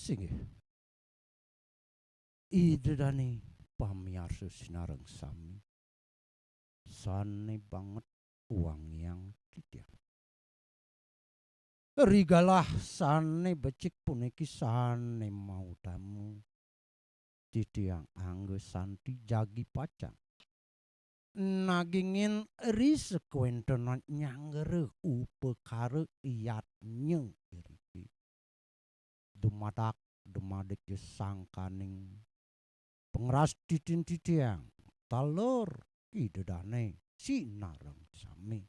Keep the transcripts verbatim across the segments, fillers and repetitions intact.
Inggih. Ida dane pamiarsa sinareng sami. Sane banget wangiang titiang. Rigalah sane becik puniki sane mautama titiang angga santi jagi pacang. Nangingin ri sekuentenan nyanggara upakara yatnya iriki. Dumadak dumadik sangkaning pangrastitin titiang taler Ida dane sinareng sami.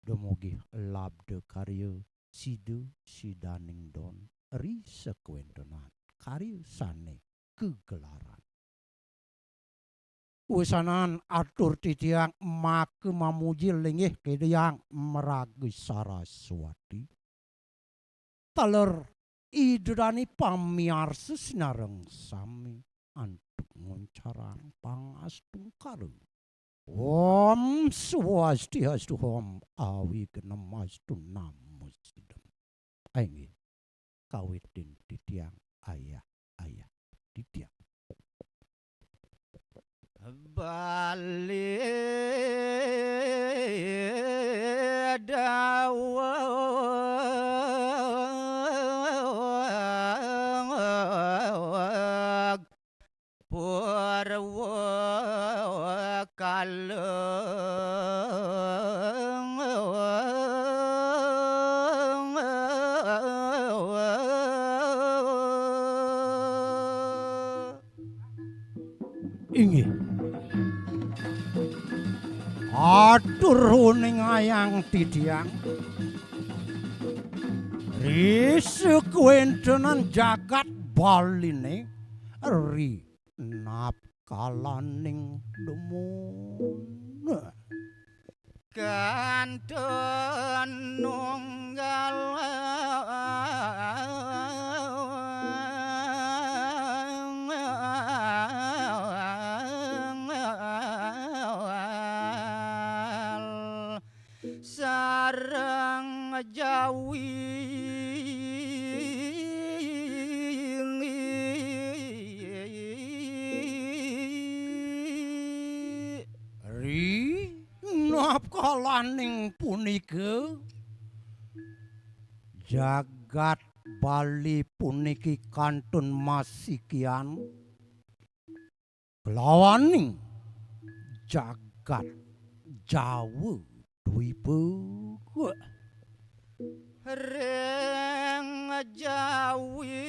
Dumugi labda karya sida sidaning don ri sekuentenan karya sane kagelaran. Wesanan atur titiang maka mamuji linggih Ida Hyang Maraga Saraswati. Taler Ida dane pamiarsa sinareng sami antuk nguncarang pangastungkara. Om Swastiastu, Om Awighnamastu, Namo Siddham. Inggih, kawitin titiang ayah, ayah titiang. Bali daweg purwa kala. Inggih. Atur uning ayang titiang. Ri sekuentenan jagat Baline ri napkalaning dumun. Kantun nunggal sareng Jawi. Ri napkalaning punika, jagat Bali puniki kantun masikian kelawaning jagat Jawa Dwipa. Ring Jawi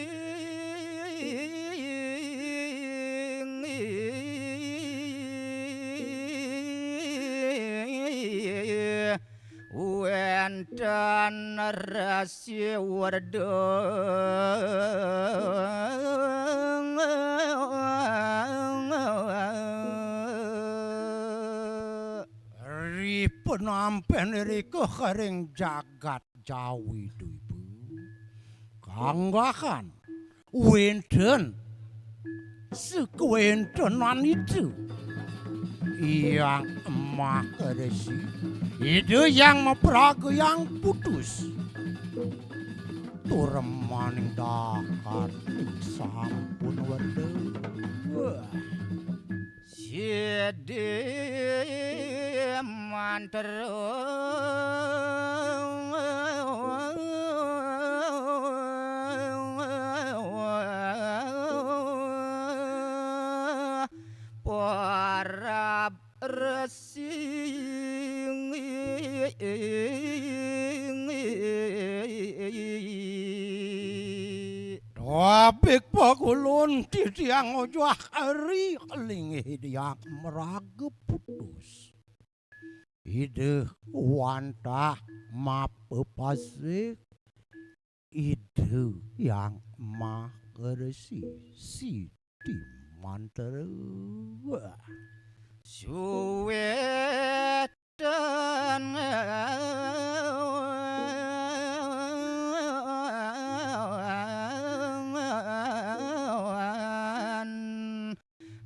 wenten Resi Werda. Ri penampen irika ring jagat Jawi Dwipa. Kanggahan wenten sekuentenan Ida Hyang Maha Resi, Ida Hyang Mapragayang Putus. Tur maning dahat sampun werda. Sidi mantra parab resi. Apik pakulun titiang ojah ri linggih Ida Hyang Maraga Putus. Ida wantah mapepasih Ida Hyang Maha Resi Sidi Mantra. Suweten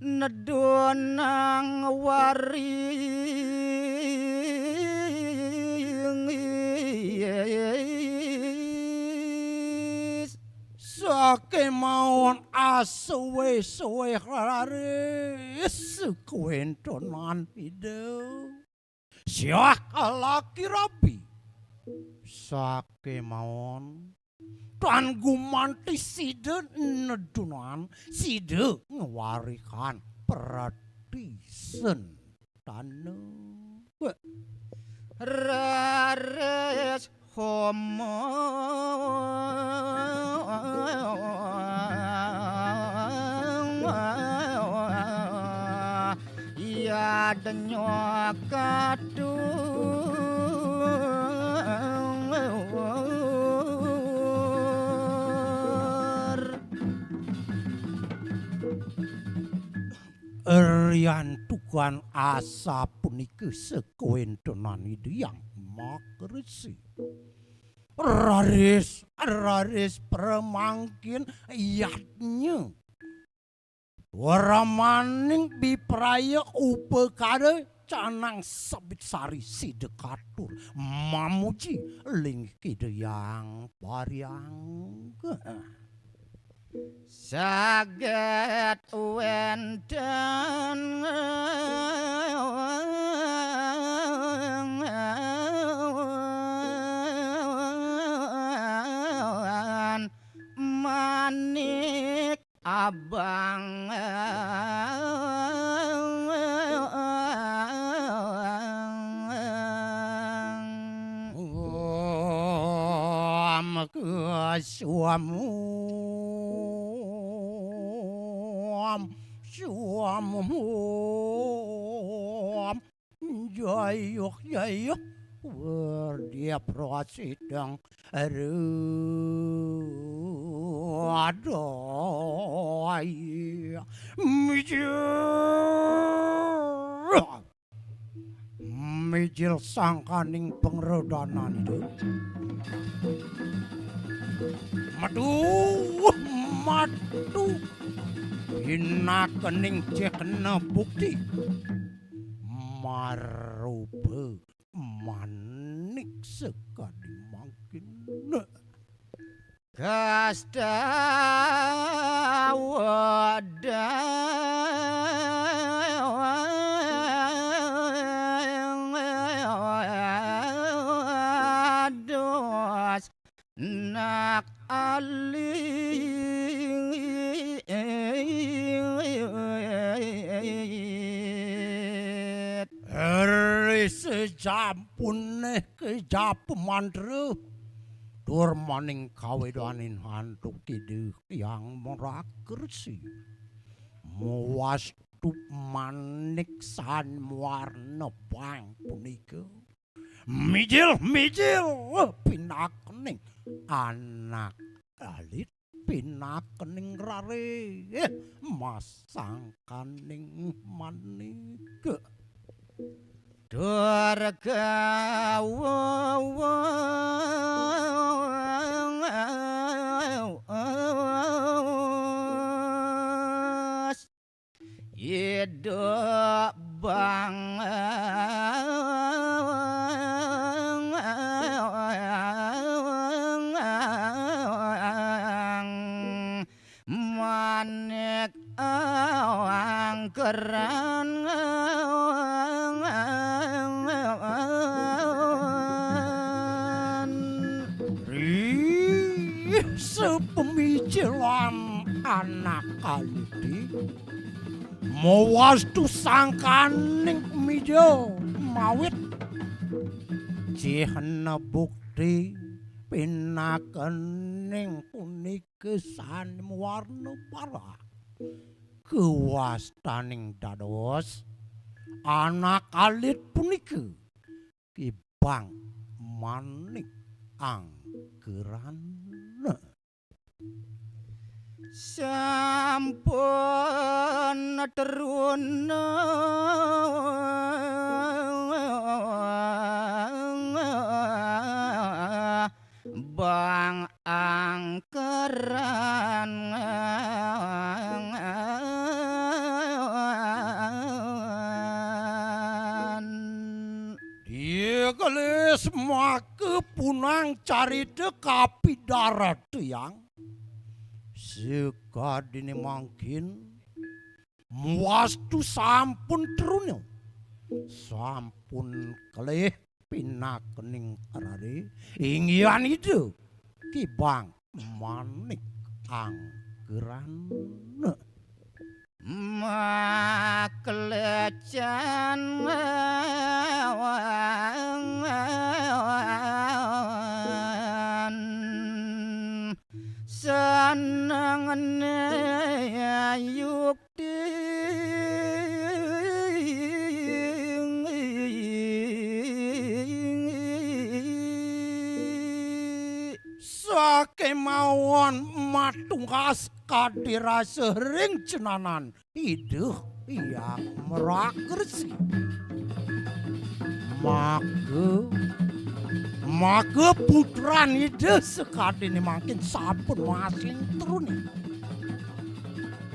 nedunang waring saking Maon asuwe-suwe raris kuwentenan Ida. Siah kalaki rabi. Sake maon tan gumanti sida nedunan, sida ngwarikan pratisan tana. Raris homo ya denyo katur. Riantukan asapunika sakawentenan Ida Hyang Makresi. Raris, raris pramangkin yadnya. Waramaning bipraya upakara canang sabit sari sida katur mamuji ling Ida Hyang Paryangga. Saget wenten manik abang. Om Kusum, Om Sum, Om Jayuk, Jayuk, Werdia Prasidang, Radai, Mijil. Mijil sangkaning pangredanan Ida. Madu, madu. Pinakening cekna bukti. Marupa manik sakadi mangkin. Kasta wadas nak alit. Ri sajampune kejap mantra, tur maning kawedanin antuk Ida Hyang Makresi. Mawastu manik san warna pang punika. Mijil, mijil, pinakening anak alit, pinakening rare, masangkaning manik. Durga Ida bang manik angkeran. Ih, sapamijilan anak kalidi. Mawastu sangkaning mija mawit cihna bukti pinakening punika sane mawarna parah. Kawastaning dados anak alit punika kibang manik angkeran. Sampun truna bang angkeran. Iya gelis maka punang carita kapidartayang. Sekadine mangkin, wastu sampun truna. Sampun kelih pinakening rare, inggihan Ida Kibang Manik Angkeran. Maklecan senengane yukti. Sakemawon matungkas kadi rasa ring cenanan Ida Hyang Mrakarsi. Maka, maka putran Ida sekadine mangkin sampun masing truni.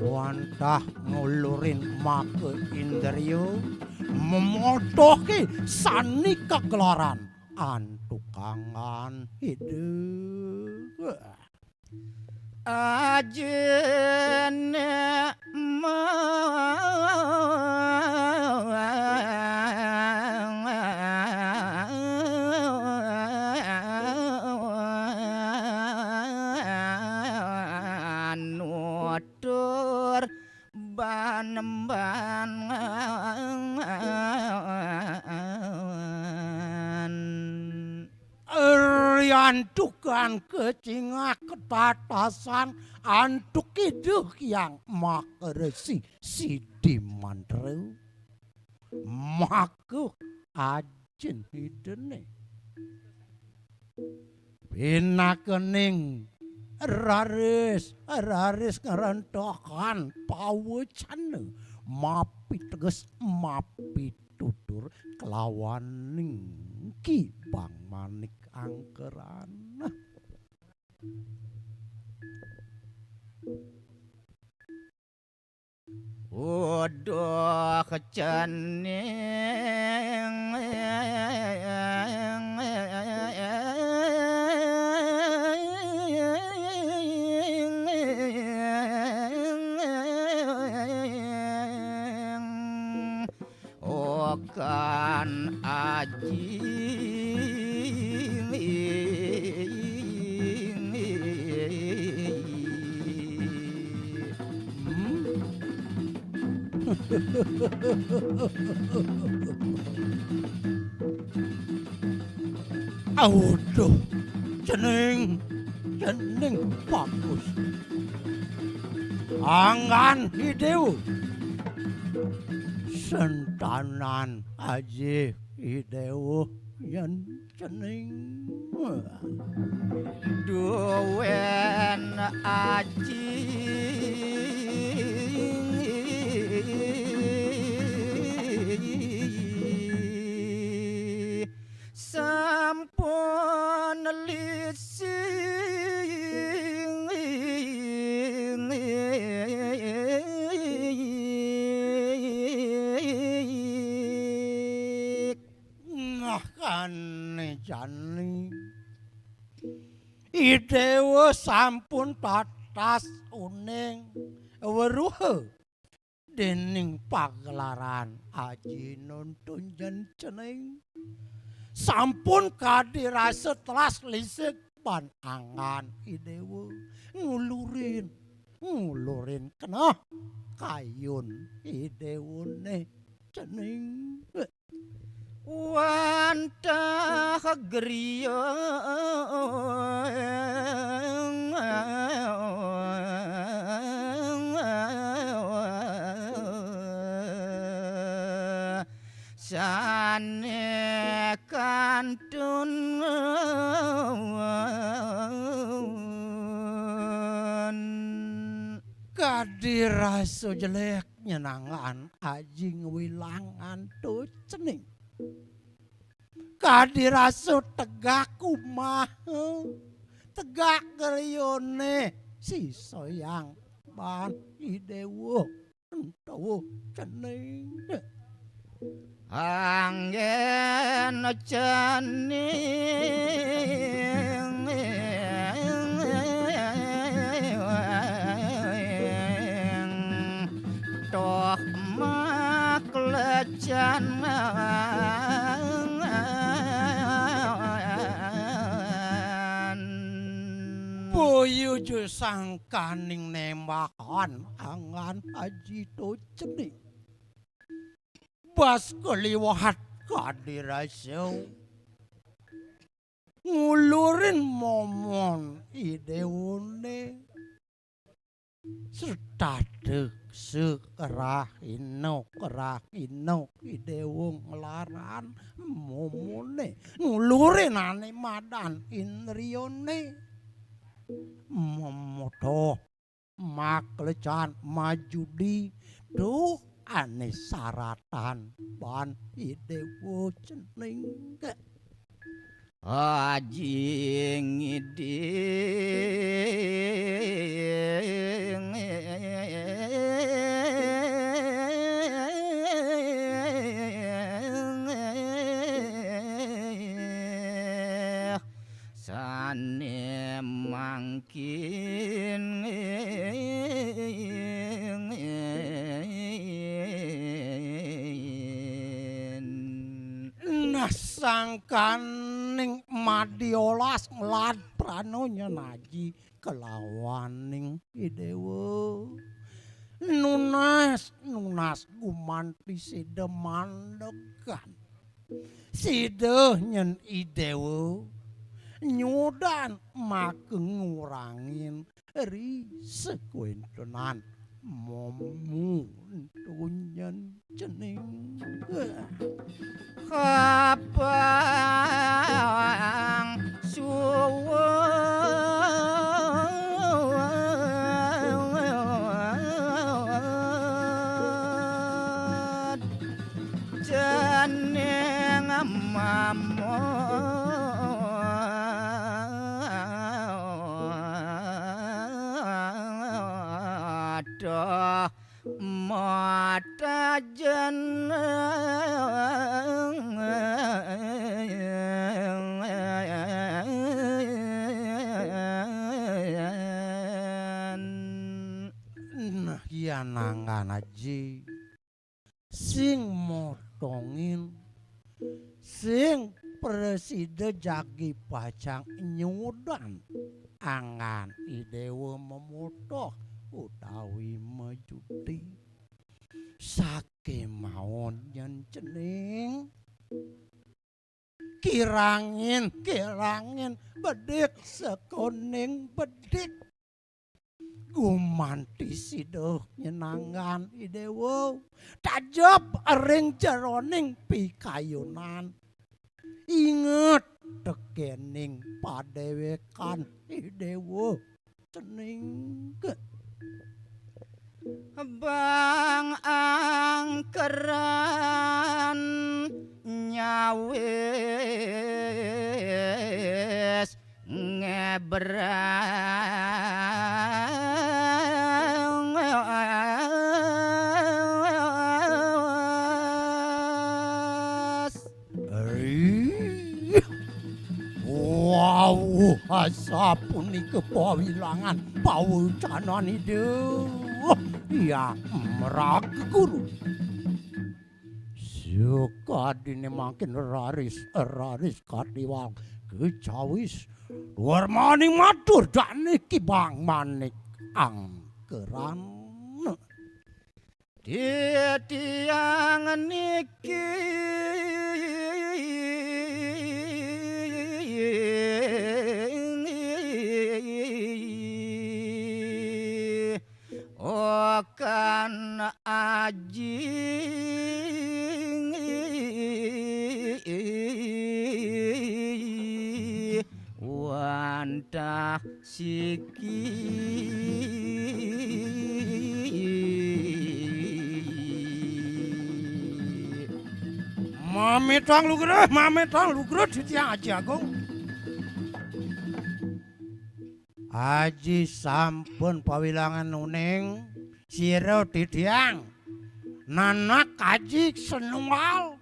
Wantah ngulurin maka indriya, memotoke sani kagelaran antukangan Ida. Ajine manutur banembangan. Riantukan kecingak ketatasan antuk Ida Hyang Makaresi Sidi Mantra. Maka ajin Idane. Pinakening raris, raris ngrentokan pawecana, mapiteges, mapitutur kelawaning Kibang Manik Angkeran. Uduh cening. Okan aji. Hmm? Aduh, cening, cening bagus. Anggan Idewa. Sentanan aji Idewa yen cening. Duwen aji. Sampun lising. Nah, kane jani. Idewa sampun tatas uning weruha. Dening pagelaran aji nuntun yen cening. Sampun kadi rasa telas lisik ban anggan Idewa ngulurin, ngulurin keneh kayun Idewane cening. Wantah griya sane kantun. Kadi rasa jelek nyenangan aji ngwilangan to cening. Kadi rasa tegak umah, tegak griyane sisayang ban Idewa ento cening. Anggen cening. Jangan. Boyo jo sangkaning nembakan angan Aji Tocening. Bas kaliwat kadirasa. Ngulurin momon idéwané. Setadek sekerah inok, kerah inok idéwa nglaran momoné. Ngulurin ané madan indriyané. Memotoh maklecan majudi, duh ané saratan ban idéwa cening. Aji ngiding. Sané mangkin. Nah, sangkaning madiolas nglad prana nyen Aji kalawaning idéwa. Nunas, nunas gumanti sida mandegan. Sida nyen idéwa nyudan maka ngurangin ri sekuéntenan momu nyen cening. Kapang suwun cening mamon. Aduh, mata jenengan. Nah, yan anggan Aji. Sing motongin, sing prasida jagi pacang nyudan anggan idéwa memotoh utawi majudi. Sakémaon nyen cening. Kirangin, kirangin bedik sekoning bedik. Gumanti sida nyen anggan idéwa. Tajep ring jeroning pikayunan. Inget tekéning padéwékan idéwa cening. Bang angkeran nyawis ngebras. Ih, wau, asapunika pawilangan pawecanan Ida Hyang Mraga Guru. Sakadiné mangkin raris, raris katiwang kecawis. Warmaning matur dané Ki Bang Manik Angkeran. Titiang niki okan Aji wantah siki. Mamitang lugra, mamitang lugra titiang Aji Agung. Aji sampun pawilangan uning sira titiang. Nanak Aji senunggal,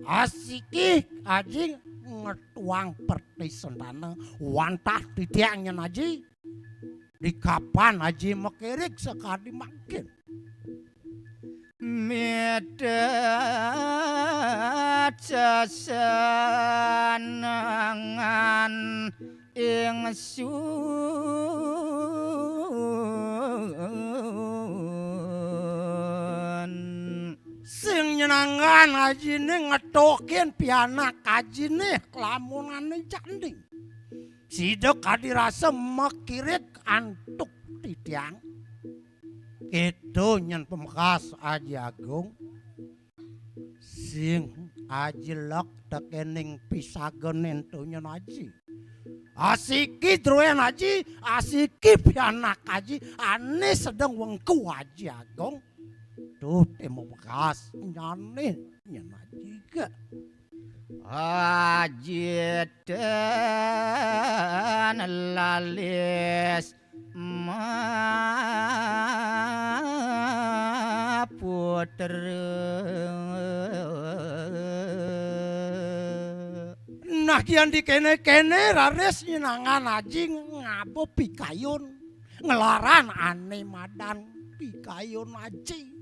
asiki Aji ngetuang pertisentana wantah titiang nyen Aji. Dikapan Aji makirig sakadi mangkin. Midat sesenengan ingsun. Sing nyenengan ajiné ngetokin pianak ajiné kelamunané canding. Sida kadi rasa makirit antuk titiang. Kéto nyén pamekas Aji Agung. Sing aji lek tekéning pisaga nénto nyén aji. Asiki druwén aji, asiki pianak aji, ané sedeng wengku Aji Agung. Tuh té mamekas nyané nyén aji ga. Aji ten lalis maputra. Nah, kian dikéné-kéné raris nyenengan aji ngaba pikayun. Nglaran ané madan pikayun aji.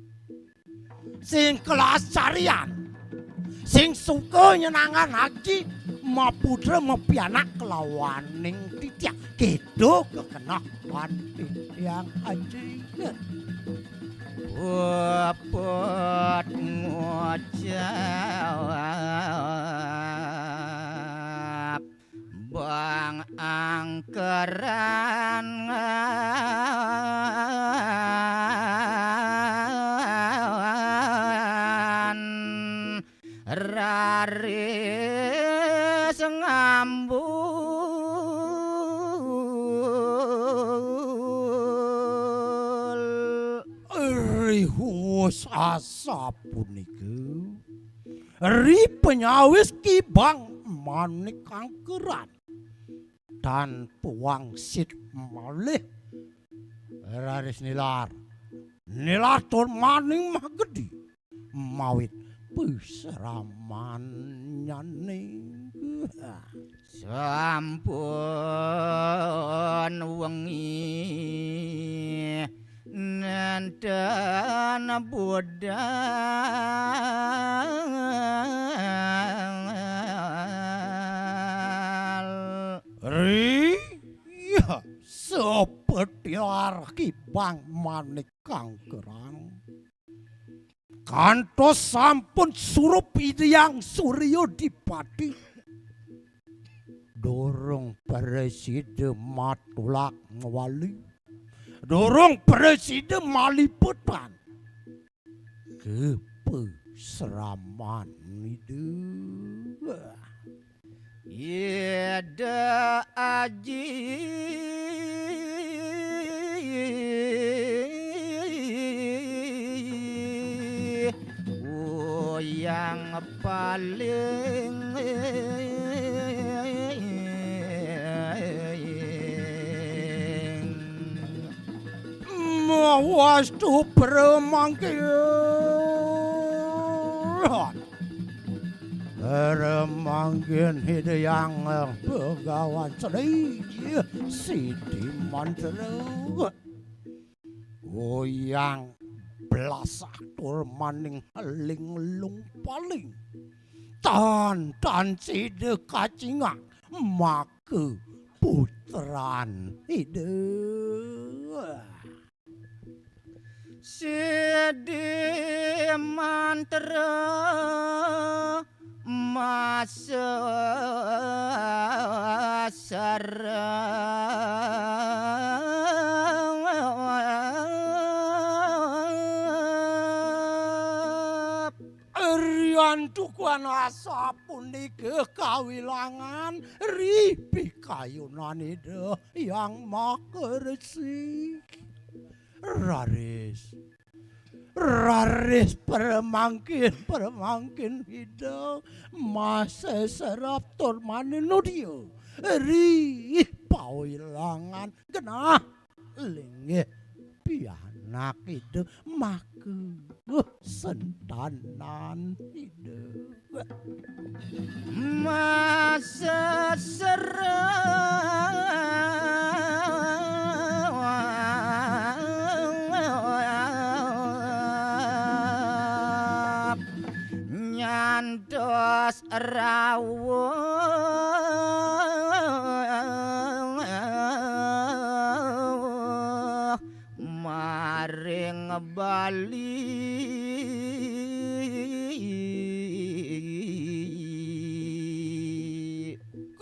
Sing kelas carian, sing suka nyenengan aji, maputra mapianak kelawaning titiang. Kéto kekenepan titiang aji. Puput ngucap Bang angkeran raris ngambul. Rihus asapunika. Ri penyawis Ki Bang Manik Angkeran. Tan puwangsit malih raris nilar. Nilar tur maning magedi mawit pesramannyané. Sampun wengi nénten budal. Ri, ya, sepetiar Ki Bang Manik Angkeran. Kantos sampun surup Ida Hyang Surya Dipati. Durung prasida matulak mawali. Durung prasida malipetan. Kepesraman Ida. Ida Aji Uyang paling mawastu pramangkin. Pramangkin Ida Hyang Begawan Sri Siti Mantra. Goyang blasah tur maning eling lung paling. Tan tan sida kacingak maka putran Ida. Sidi mantra masa serep. Rian tukuan asapunika kawilangan ri pikayunan Ida Hyang Makaresi. Raris, raris pramangkin, pramangkin Ida maseserep tur maninodia ri pawilangan genah linggih pianak Ida maka sentanan Ida. Masa serep. Maring Bali.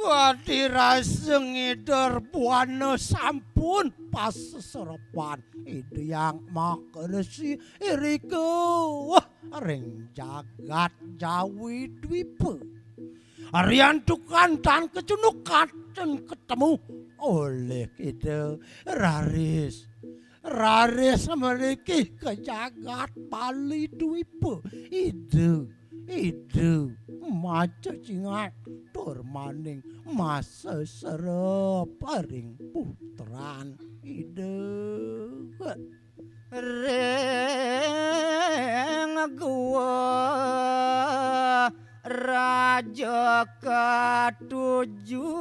Kadiraseng Ida Buana sampun paseserepan Ida Hyang Maha Resi irika ring jagat Jawi Dwipa. Riantukan tan kecunduk katon ketemu olih Ida raris. Raris mriki ka jagat Bali Dwipa. Ida, Ida maca cingat tur maning maseserep ring putran Ida. Ring gua raja katuju.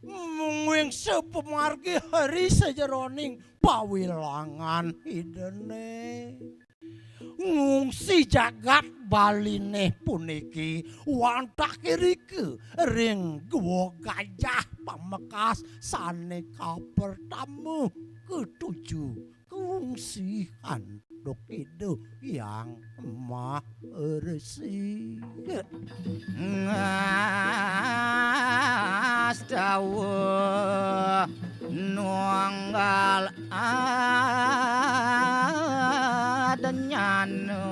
Mungguing sapamargi hari sajeroning pawilangan Idane. Ngungsi jagat Baline puniki wantah irika ring Gua Gajah Pamekas sane kapertama katuju. Kungsi antuk Ida Hyang Maha Resi. Ngastawa nunggal adnyana.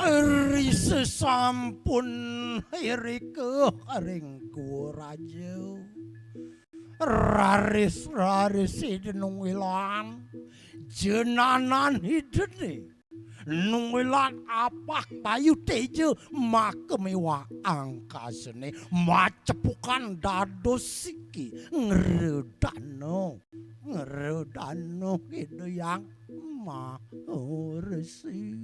Ri sasampun irika ring Gua Raja. Raris-raris Ida Nungwilan, jenanan Idane. Nungwilan Apah Bayu Teja maka miwah angkasane macepukan dados siki ngredana, ngredana Ida Hyang Maha Resi.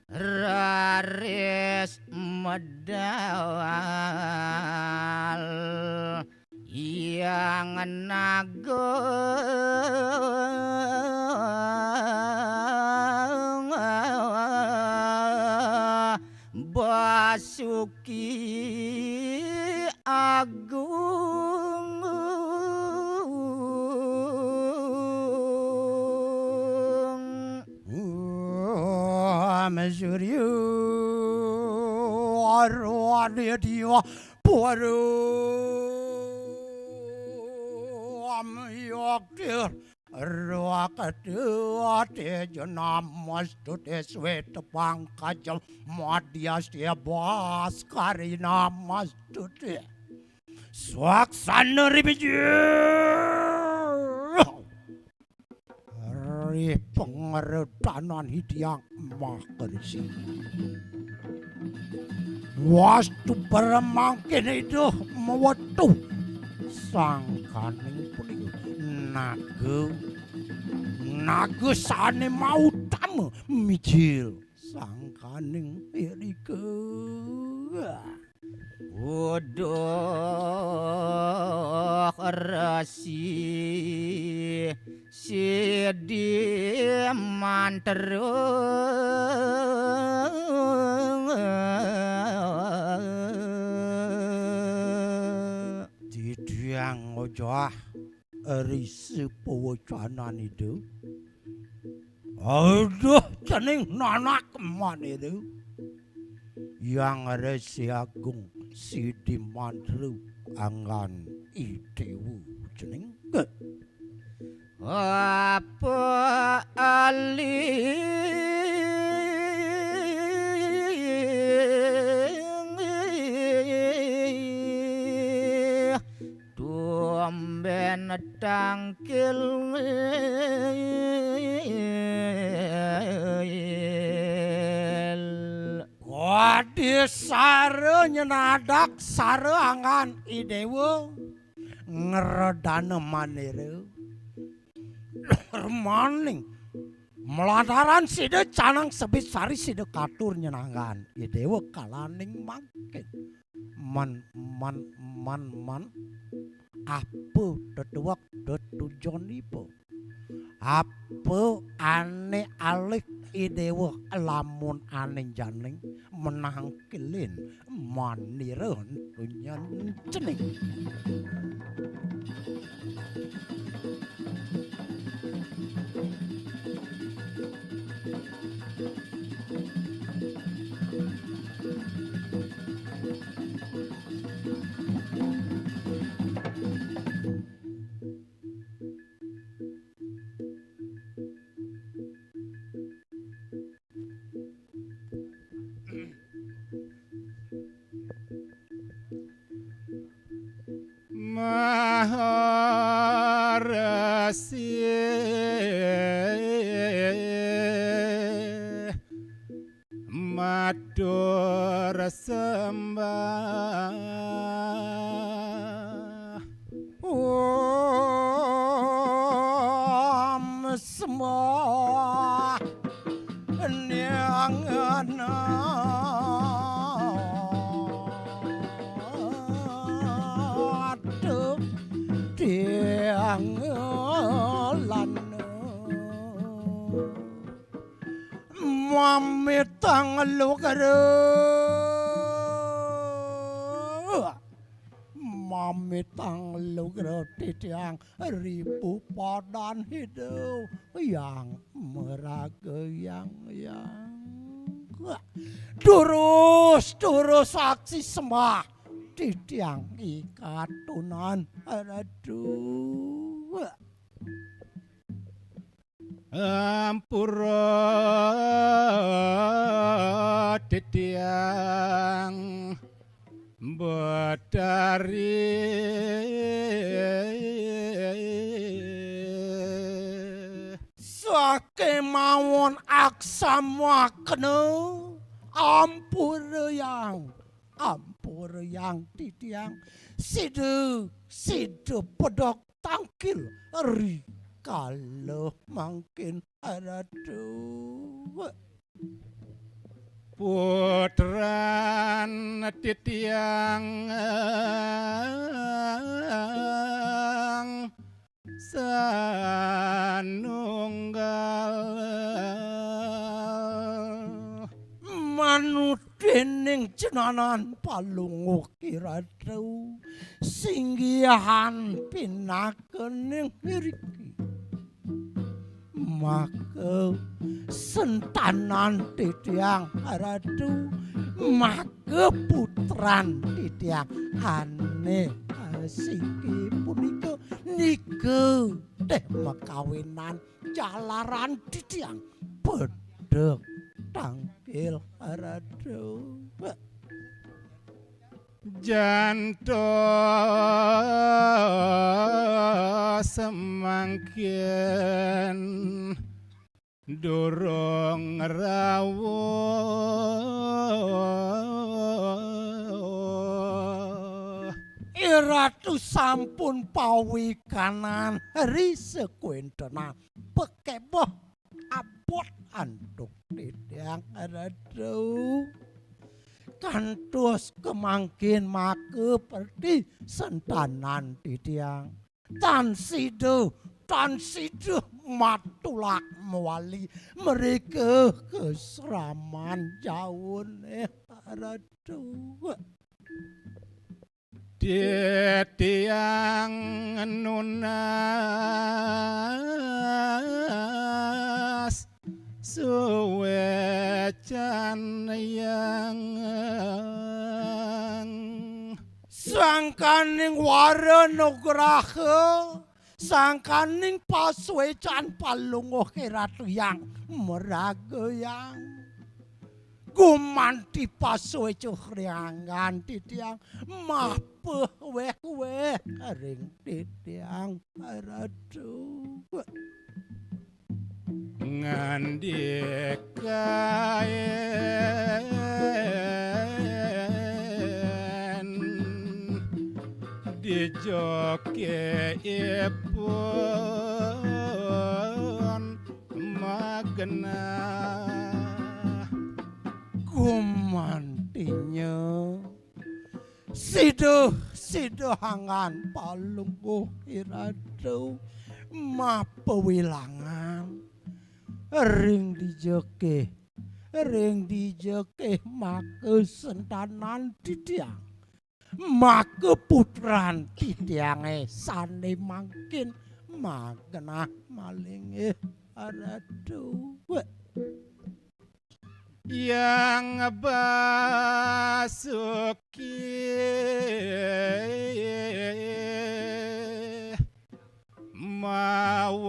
Raris medal Hyang Naga Basuki Agung. Om Surya Arwah Dewa Para Amyaktir Rakata Teja Namastuti Sweta Pangkajam Madhyasya Bhaskari Namastuti Swaksana Rimijil. Ri pangredanan Hyang Maha Resi. Wastu pramangkin Ida mawetu sangkaning punika naga, naga sane mautama mijil sangkaning irika. Uduh Resi Sidi Mantra. Titiang ojah Resi pawacanan Ida. Aduh, cening nanak manira. Hyang Resi Agung Sidi Mantra anggan Idewa cening. Apa alih tumben tangkil. Kadi sara nyenadak sara anggan Idewa ngredana manira. Maning malantaran sida canang sebit sari sida katur nyenanggan Idewa kalaning mangkin. Man, man, man, man. apa tetuwek tetujonipun? Apa ane alih Idewa lamun ane janing menang kilin manira dunyan cening? Maharesi matur sembah. Om sembah nyang aduh tiang lana mamitang lugra. Mamitang lugra titiang ribu padan hidup yang meraga yang yang. Durus, durus aksi sembah titiang ikatunan. Aduh. Ampura titiang Betari. Sakemawon aksamakna ampura yang, ampura yang titiang sida, sida pedok tangkil ri kala mangkin. Ratu. Putran titiang sanunggal. Manut dening cenanan palungguh kiratu singgihan pinakaning ngriki. Maka sentanan titiang ratu, maka putran titiang ane siki punika nika teh makawinan jalaran titiang pedek tangkil ratu. Janto semangkin durung rawuh. Iratu sampun pawikanan ri sekuentenan. Pekebeh abot antuk titiang ratu. Kantos kemangkin maka perti sentanan titiang. Tan sida, tan sida matulak mewali mereka keseraman jaune ratu. Titiang nunas suwecan yang sangkaning wara nugraha, sangkaning pasuwecan palungguh kiratu yang meraga yang. Gumanti pasuweca riangan titiang mapeh weh-weh ring titiang ratu. Ngandikain dijoke ipun magenah. Gumantinya sida Ida anggan palungguh iratu mapawilangan ring dija ké, ring dija ké makasentanan titiang, makaputran titiangé sané mangkin magenah malih, Ratu. Yang Basuki mawacana.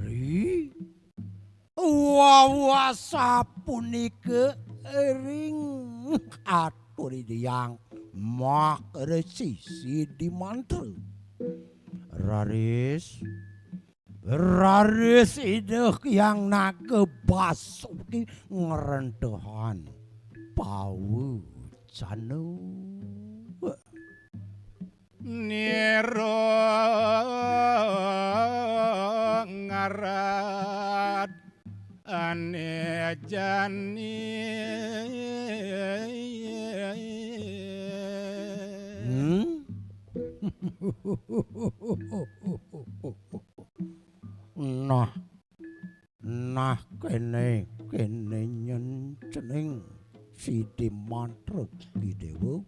Ri, wawa sapunika ring atur Ida Hyang Maha Resi Sidi Mantra. Raris, raris Ida Hyang Naga Basuki ngrentehan pawacana. Nira ngarad ane jani. Hmm? Nah, nah, kéné, kéné nyén cening Sidi Mantra Idéwa.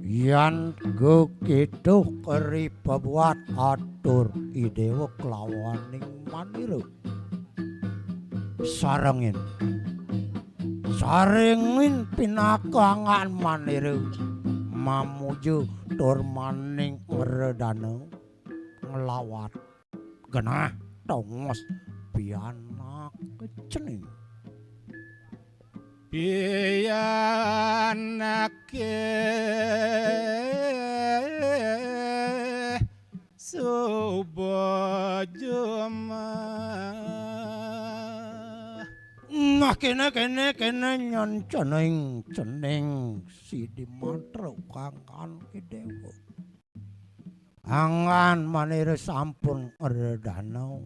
Yan gegiduh ri pabuat atur Idéwa kelawaning manira. Sarengin. Sarengin pinaka anggan manira mamuja tur maning ngredana nglawat genah tongos pianak cening. Pianake suba jemah. Nah, kéné, kéné, kéné nyén cening, cening Sidi Mantra kangkan Idéwa. Anggan manira sampun ngredana,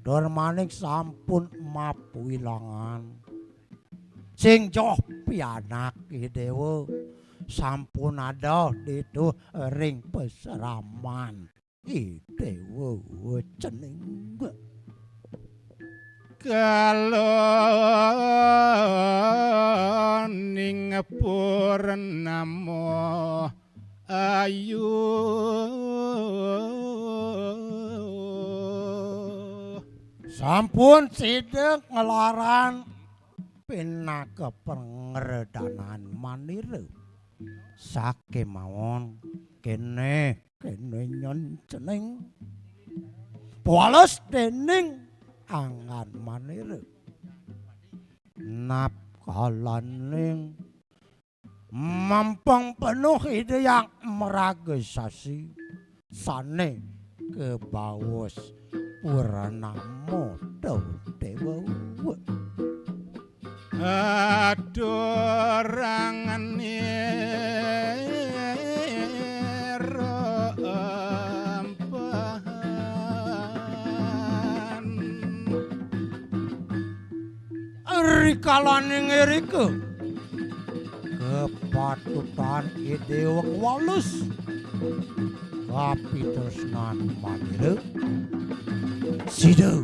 tur maning sampun mapawilangan. Sing joh pianak Idéwa sampun ada ditu ring pasraman Idéwa cening. Kaloning purnama ayu. Sampun sida nglaran pinaka pangredanan manira. Sakémawon kéné, kéné nyén cening. Pawales déning anggan manira. Napkalaning mampang penuh Ida Hyang maraga sasi sané kabaos purnama Déwa. Aturang nira ampahan. Rikalaning irika, kapatutan Idéwa ngwales kapitresnan manira. Sida,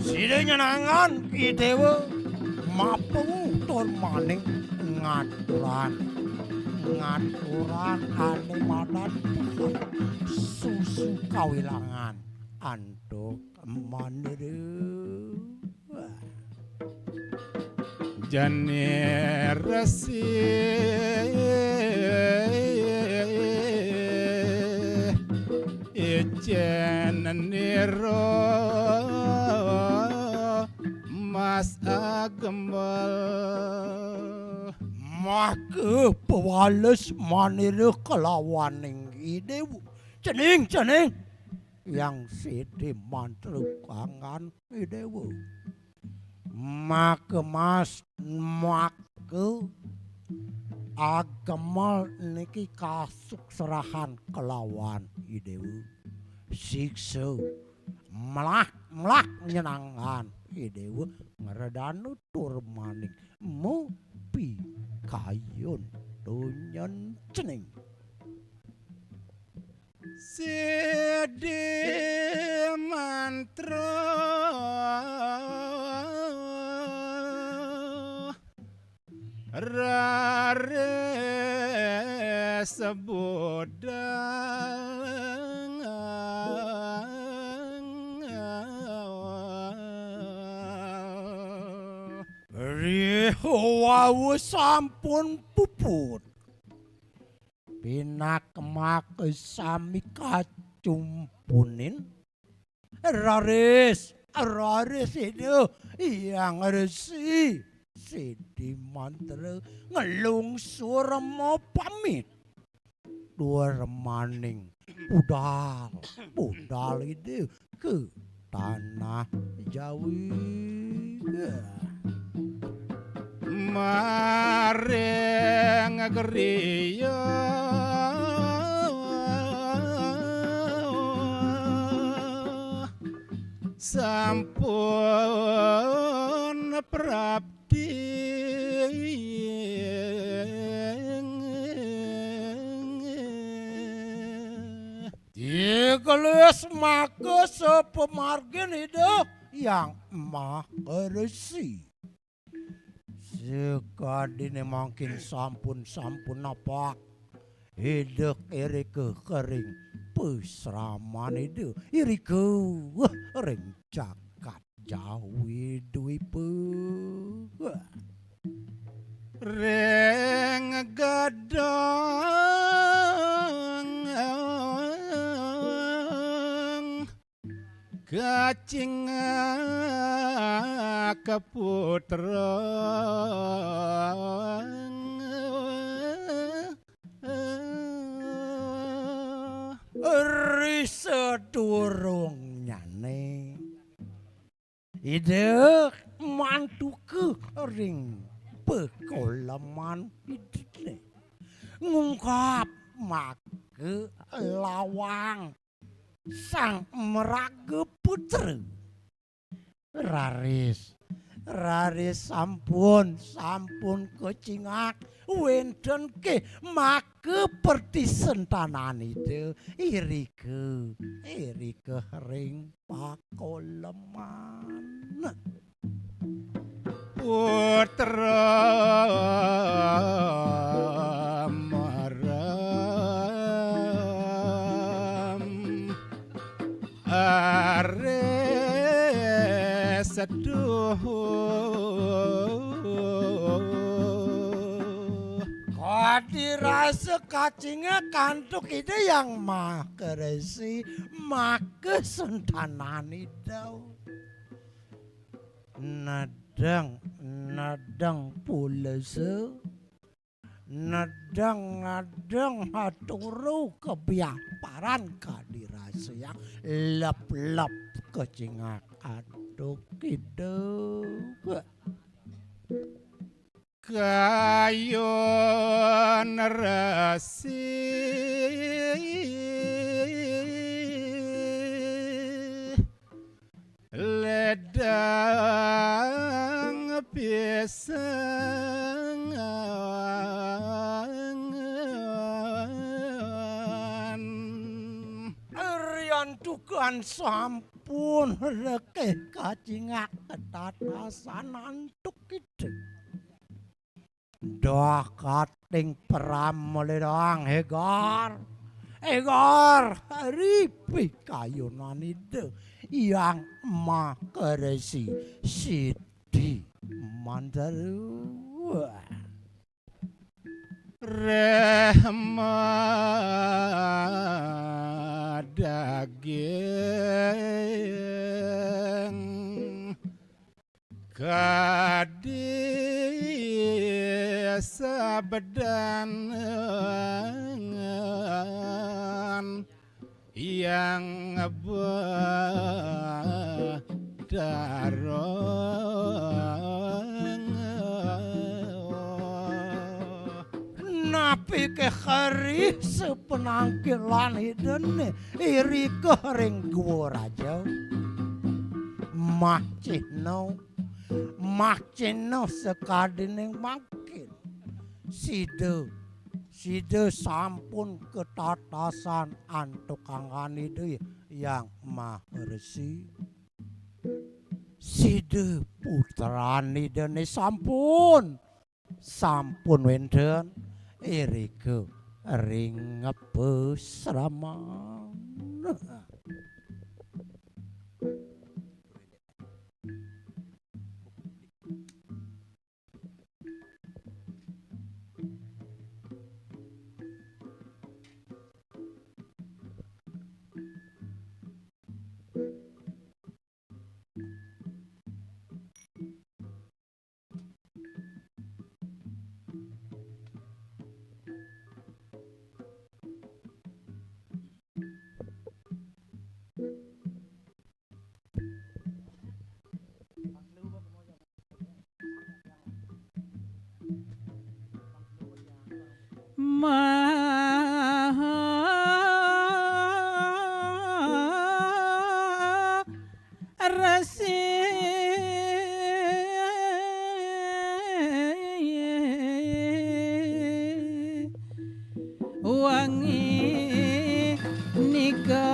sida nyenengan Idéwa mapanguh tur maning ngaturan, ngaturan ané madan susu kawilangan antuk manira. Jani resi icén nira mas agembel. Maka pawales manira kalawaning Idéwa. Cening, cening. Hyang Sidi Mantra kanggan Idéwa. Maka mas, maka agembel niki kasuksrahan kalawan Idéwa. Siksa melah, melah nyenengan Idéwa ngredana tur maning mapikayun dunyan cening. Sidi mantra raris budal. Rih wau sampun puput. Pinakmak sami kacumpunin. Raris, raris Ida Hyang Resi. Sidi mantra nglungsur mapamit. Duur maning budal, budal Ida ka tanah Jawi. Maring griya sampun prapti. Dikelis maka sapamargin Ida Hyang Maha Resi. Sakadine mangkin sampun-sampun napak Ida irika karing pasraman Ida irika ring jagat Jawi Dwipa. Ring gedong Kacingak putra. Ri sadurungnyane Ida mantuka ring pakoleman Idane ngungkap maka lawang Sang Maraga Putra. Raris, raris sampun, sampun kacingak wenten ke maka pertisentanan Ida irika, irika ring pakoleman. Putra marem are seduh. Kadi rasa kacinga kantuk Ida Hyang Makaresi maka sentanan Ida. Nedeng, nedeng pulasa, nedeng, nedeng haturu kebiaparan kadi rasa Hyang lep-lep kacingak antuk Ida. Kayun resi ledang pisangan. Riantukan sampun rekeh kacingak ketatasan antuk Ida. Dah kating pramlidang hegar, hegar ri pikayunan Ida Hyang Makaresi Sidi Mandaru. Rehma daging kadi sabedan yang bedarong. Napi ke hari sepenangkilan Idane irika ring gua raja. Macihna, macihna sakadining mangkin. Sida, sida sampun katatasan antuk anggan Ida Hyang Maha Resi. Sida putran Idane sampun, sampun wenten irika ring ngepesraman. Maha Resi Wangi nika.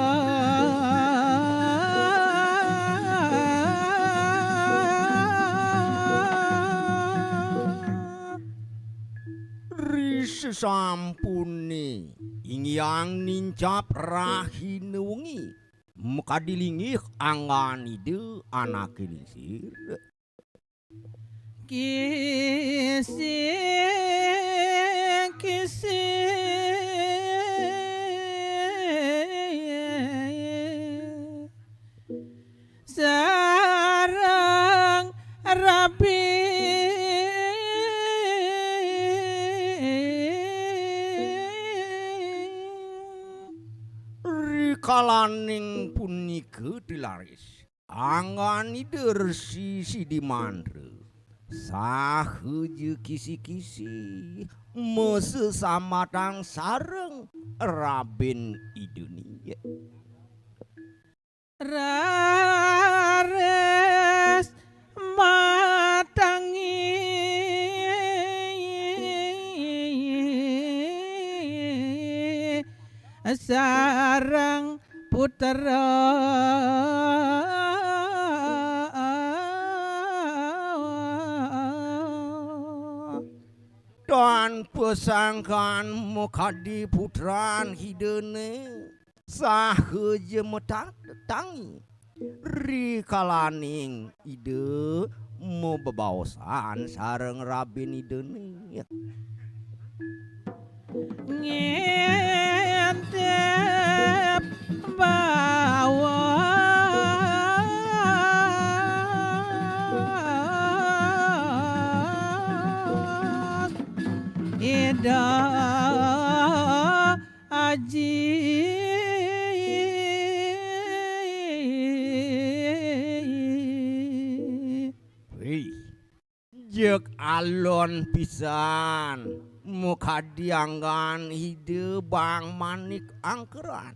Ri sasampune inggiang nincap rahina wengi, makadi linggih anggan Ida anake lingsir. Kisi, kisi. Sareng rabi. Rikalaning punika tilaris, anggan Ida Resi Sidi Mantra saha ja kisi-kisi masesambatang sareng rabin Idane. Raris matangi sareng putra. Tan pasangkan makadi putran Idane saha ja matangi. Rikalaning Ida mabebaosan sareng rabin Idane. Ngintip baos Ida Aji. Wih, jeg alon pisan makadi anggan Ida Bang Manik Angkeran.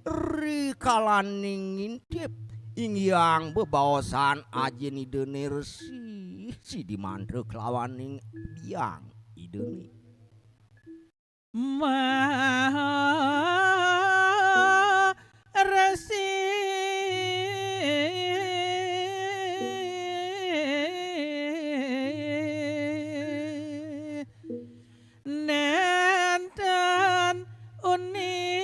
Rikalaning ngintip, inggiang bebaosan ajin Idane Resi Sidi Mantra kelawaning biang Idane. Maha Resi nenten uni.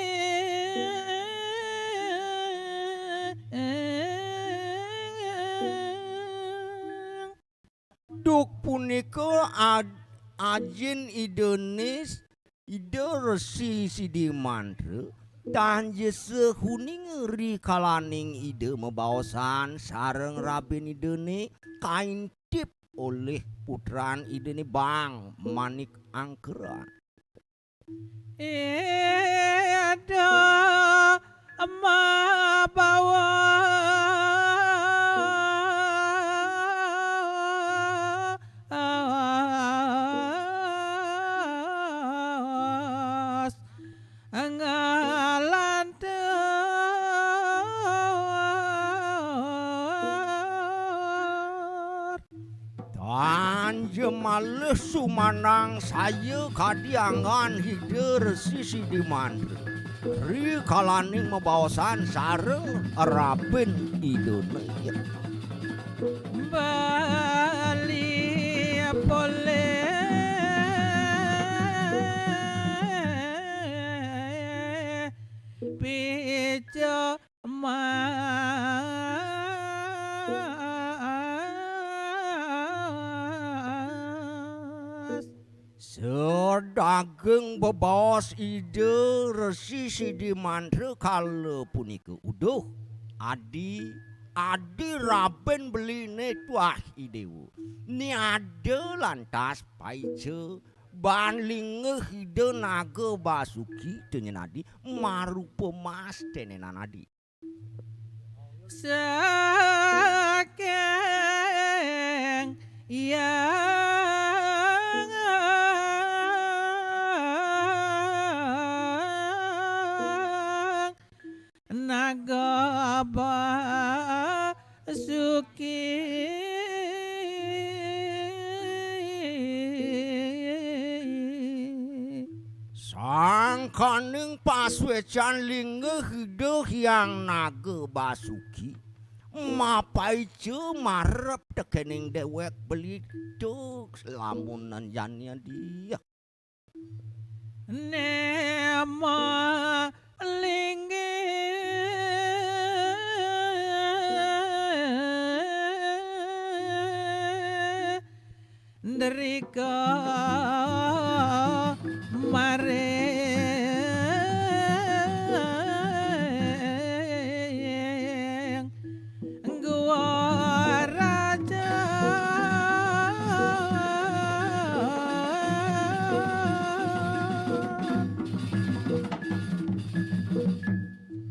Duk punika aj-, ajin Idane, Ida Resi Sidi Mantra, tan ja sah uning rikalaning Ida mabaosan sareng rabin Idane kaintip olih putran Idane Bang Manik Angkeran. Ida mabaos ngalanteh. malih sumanangsaya kadi anggan Ida Resi Sidi Mantra. Ri kalaning mabaosan sareng rabin Idane. Bali polih pica mas. Sadaging bebaos Ida Resi Sidi Mantra kala punika. Uduh, adi, adi rabin beline tuah I Dewa. Niada lantas paica baan linggih Ida Naga Basuki, tenyen adi, marupa mas tenenan adi. Saking Hyang Naga Basuki. Sangkaning pasuecan linggih Ida Hyang Naga Basuki, mapaica marep tekening dewek beli duk lamun jani adi. Nema linggih Drika maring gua raja.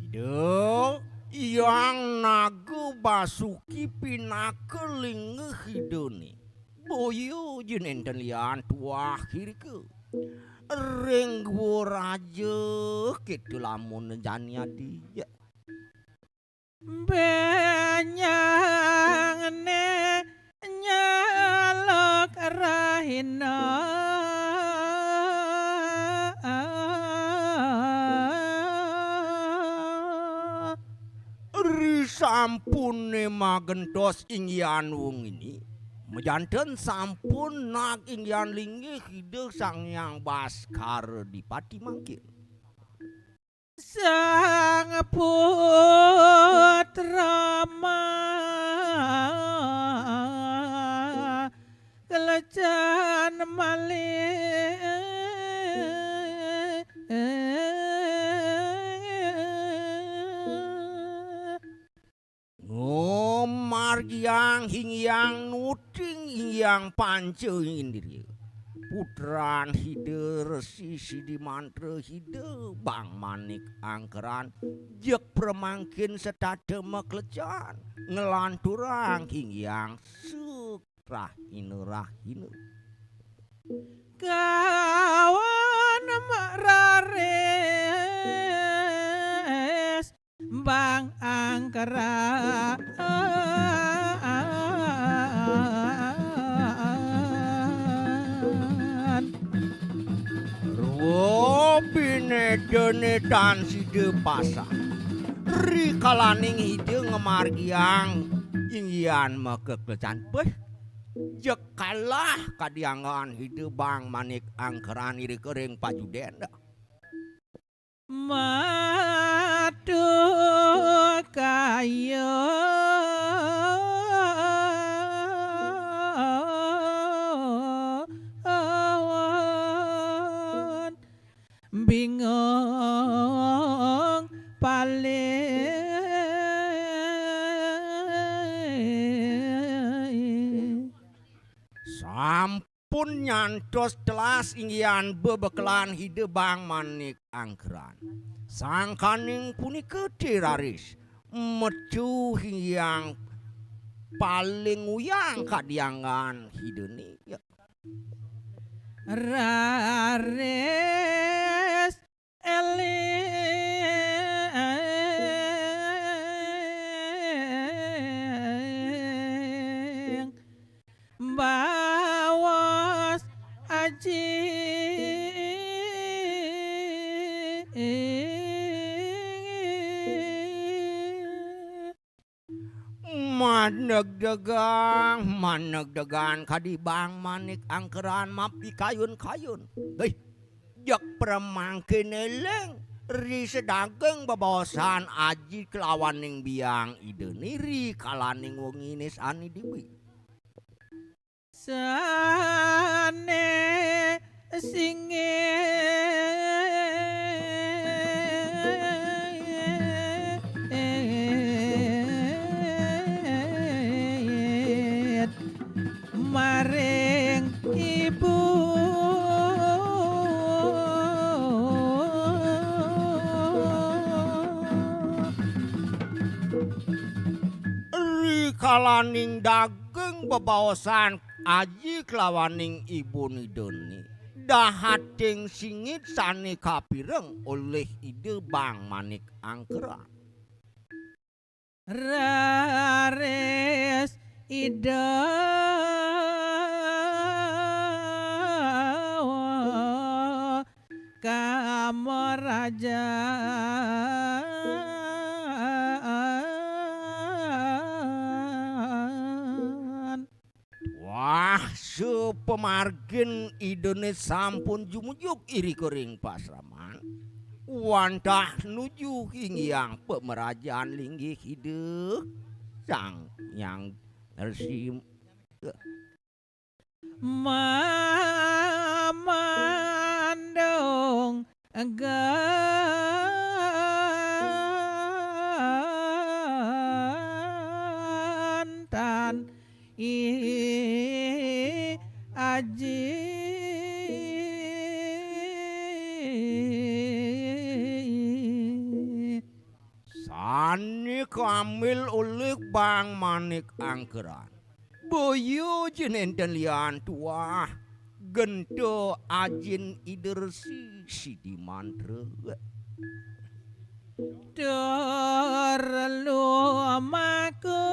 Ida Hyang Naga Basuki pinaka linggih Idane. Boya ja nenten lian tuah irika. Ring gua raja kita lamun jani adi. Benyang ne nyaluk rahina. Risampune magentos inggihan wengine, majanten sampun nag inggihan linggih Ida Sang Hyang Baskara Dipati mangkin. Sang putra ma kelecan malih. Ngumargiang hinggih nuting hinggih panca indria. Putran Ida Resi Sidi Mantra Ida Bang Manik Angkeran jeg pramangkin setata maklecan nglanturang hinggih suk rahina-rahina. Kawan mak raris Bang Angkeran. Rwa binedene tan sida pasah. Rikalaning Ida ngamargiang inggihan makeklecan. Beh, jeg kalah kadi anggan Ida Bang Manik Angkeran irika ring pajuden. Matu kaya awan bingung paling. Sampun nyantos telas inggihan bebekelan Ida Bang Manik Angkeran. Sangkaning punika tiraris metu inggihan paling uyang kadi anggan Idane. Raris eling bahwa Manegdegang, manegdegan kadi Bang Manik Angkeran mapikayun-kayun. Hei, jeg pramangkin eling ri sadaging bebaosan aji kelawaning biang Ida niri kalaning wengine sane diwi. Sane singit maring ibu. Rikalaning daging bebaosan aji kelawaning ibun Idane, dahating singit sane kapireng olih Ida Bang Manik Angkeran. Raris Ida kamarajan. Wah, sapamargin Idane sampun jumujug irika ring pasraman. Wantah nuju hinggihang pamrajan linggih Ida Sang Hyang Resi. Mamandung gantan i aji. Sane kamil olih Bang Manik Angkeran. Boya ja nenten lian tuah, genta ajin Ida Resi Sidi Mantra. Tur lumaku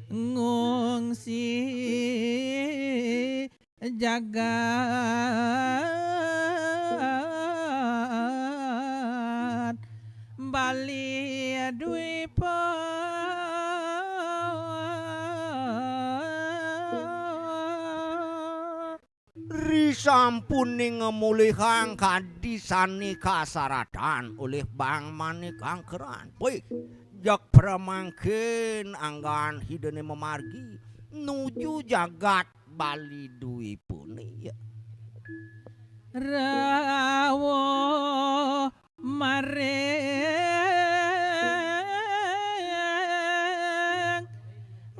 ngungsi jagat Bali Dwipa. Risampuning ngamolihang kadi sane kasaratan olih Bang Manik Angkeran. Wih, jeg pramangkin anggan Idane mamargi nuju jagat Bali Dwipane. Rawuh maring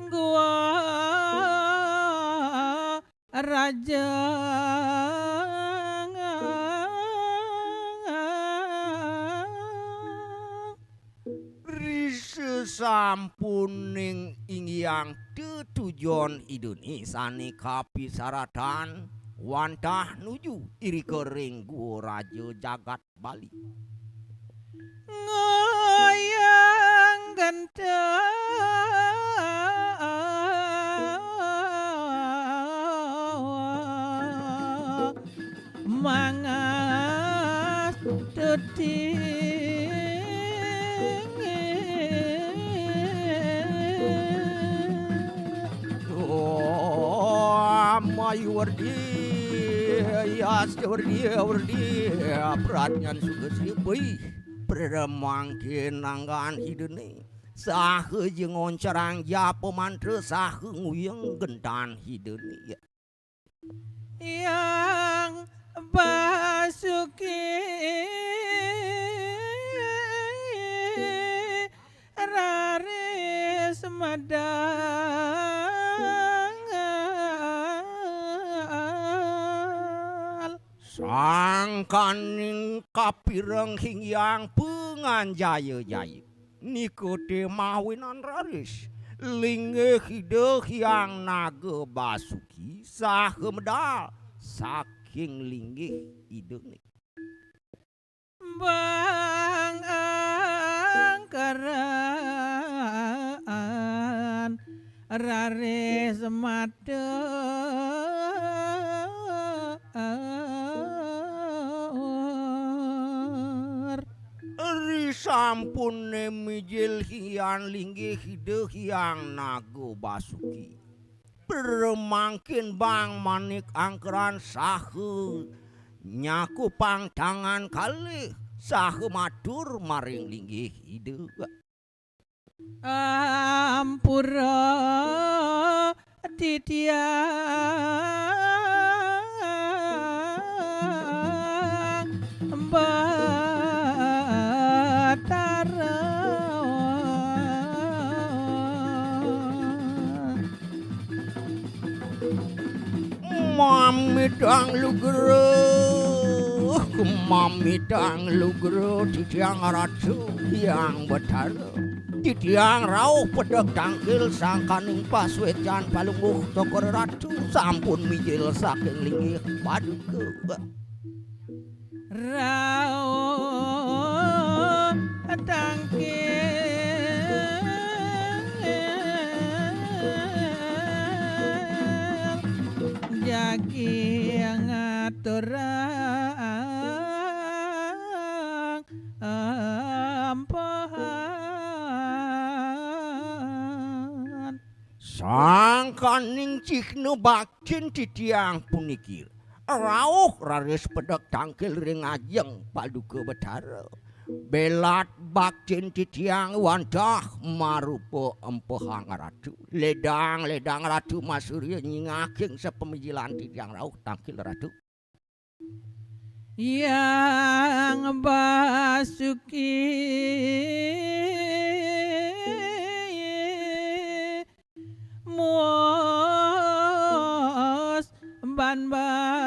gua Raja. Risasampuning inggiang tetujon Idane sane kapisaratan wantah nuju irika ring Gua Raja Jagat Bali. Ngoyang genta mangas tuti. Oh, Mayu Werdi, Yas Werdi, Werdi, Pradnyan Sugesri, wih, pramangkin anggan Idane. Saha ja ngoncarang japa mantra, saha nguyeng gentan Idane. Hyang Basuki raris medal. Sangkaning kapireng hinggihang panganjaya-jaya. Nika te mawinan raris linggih Ida Hyang Naga Basuki saha medal saking linggih Idane. Bang Angkeran raris matur. Risampune mijil Hyang Linggih Ida Hyang Naga Basuki, pramangkin Bang Manik Angkeran saha nyakupang tangan kalih saha matur maring linggih Ida. Ampura titiang Batara. Mamitang lugra, mamitang lugra titiang Ratu Hyang Batara. Titiang rauh pedek tangkil sangkaning pasuecan palungguh Cokor Ratu sampun mijil saking linggih paduka. Rauh tangkil jagi ngaturang empehan. Sangkaning cihna bakcin titiang puniki rauh raris pedek tangkil ring ajeng Paduka Betara. Belat bakcin titiang wantah marupa empehang Ratu. Ledang-ledang Ratu Masurya nyingaking sapamijilan titiang rauh tangkil Ratu. Hyang Basuki muas banbangan.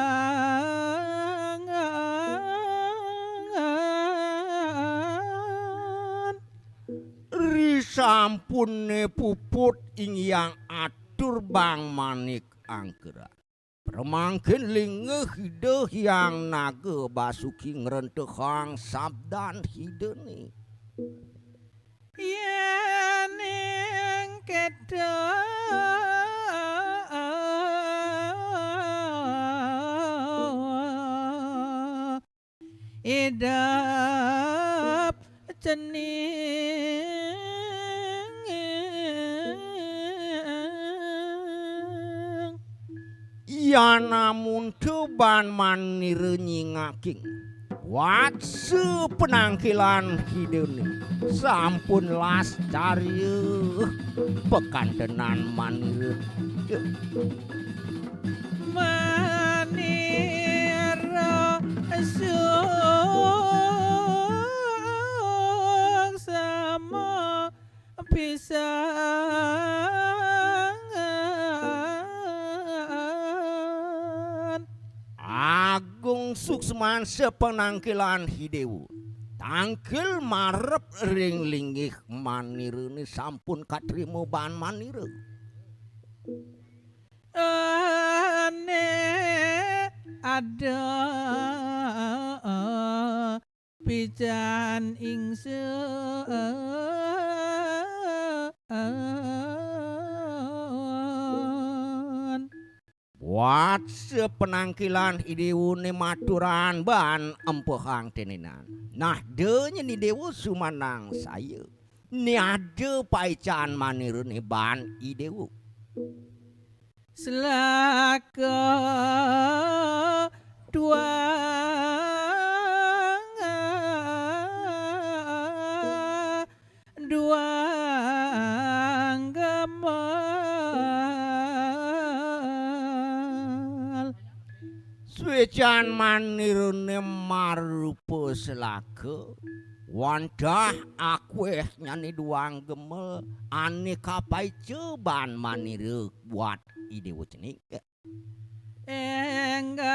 Risampune puput inggiang atur Bang Manik Angkera. Pramangkin linggih Ida Hyang Naga Basuki ngrentehang sabdan Idane. Yening kedah idep cening. Yan amun tuban manira nyingaking watsa penangkilan Idane sampun las carya pekantenan manira. Manira suksma pisan. Agung suksman sapanangkilan Idewa. Tangkil marep ring linggih manirane sampun katrima ban manira. Ane ada pican ingsun. Buat sapanangkilan Idewa ne maturan ban empehang tenenan. Nah, denya ni Dewa sumanang saya. Ni ada paican manirane ban Idewa. Selaka duang, duang gemel. Suecan manirane marupa selaka, wantah akwehnyane duang gemel, ane kapaica ban manira buat Idewa cening. Enggal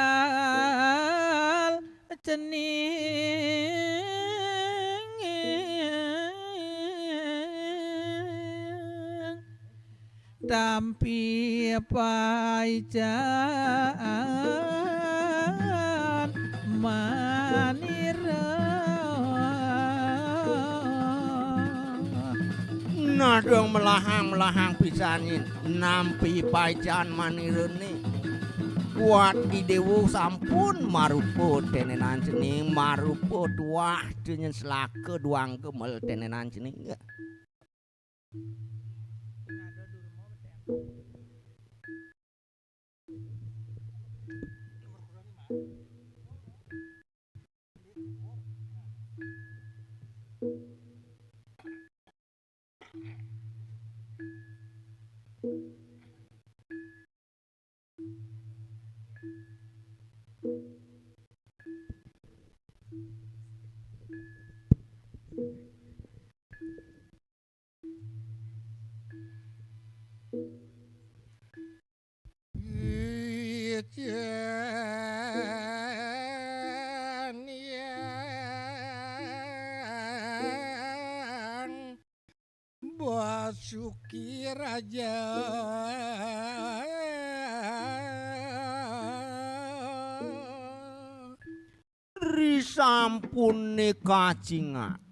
cening tampi paican manira. Nadong melahang-melahang pisanin nampi paican manirene. Kuat Idewa sampun marupa tenenan cening, marupa tuah tenyen selaka duang gemel tenenan cening. Ijen yang Basuki Raja. Risampune kacingak,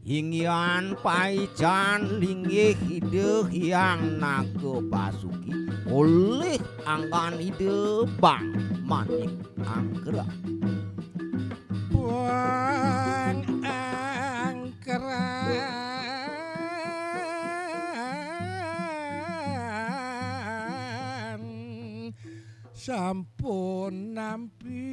inggihan paican linggih Ida Hyang Naga Basuki olih anggan Ida Bang Manik Angkeran. Bang Angkeran sampun nampi.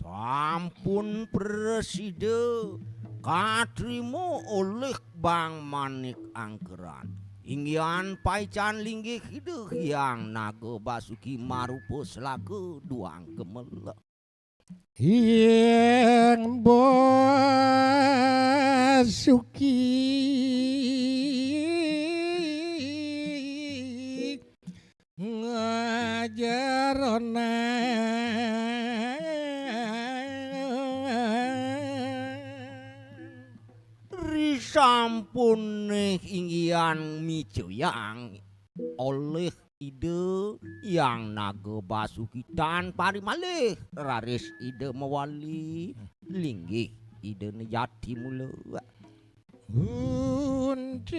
Sampun prasida katrima olih Bang Manik Angkeran. Inggihan paican linggih Ida Hyang Naga Basuki marupa selaka duang gemel. Hyang Basuki ngajaronan. Risampune inggihan micayang olih Ida Hyang Naga Basuki tan parimalih raris Ida mawali linggih Idane jati mula. Untet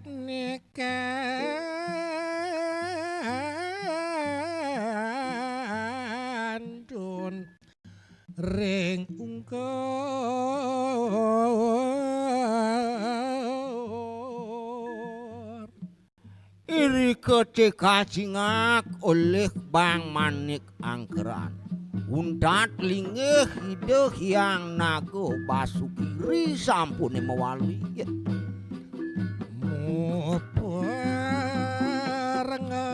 nikantun ring ungkur. Irika te kacingak olih Bang Manik Angkeran. Untat linggih Ida Hyang Naga Basuki risampune mawali. Muparenga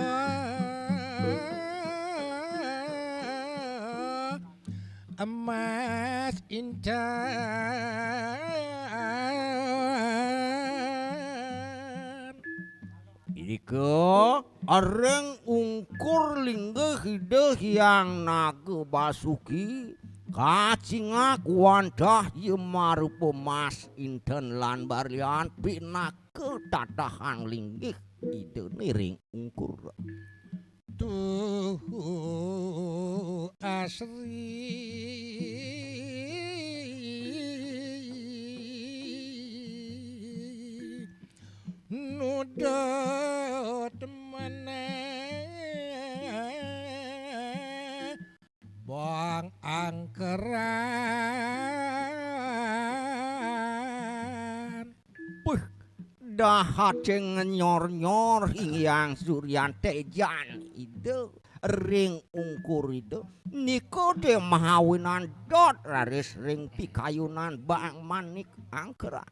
emas intan. Irika ring ungkur linggih Ida Hyang Naga Basuki, kacingak wantah ya marupa mas inten lan barlian pinaka tatahang linggih Idane ring ungkur. Tuhu asri nudut meneh Bang Angkeran. Puh, dahate ngenyor-nyor inggihan suryan tejan Ida ring ungkur Ida. Nika te mahawinan dot raris ring pikayunan Bang Manik Angkeran.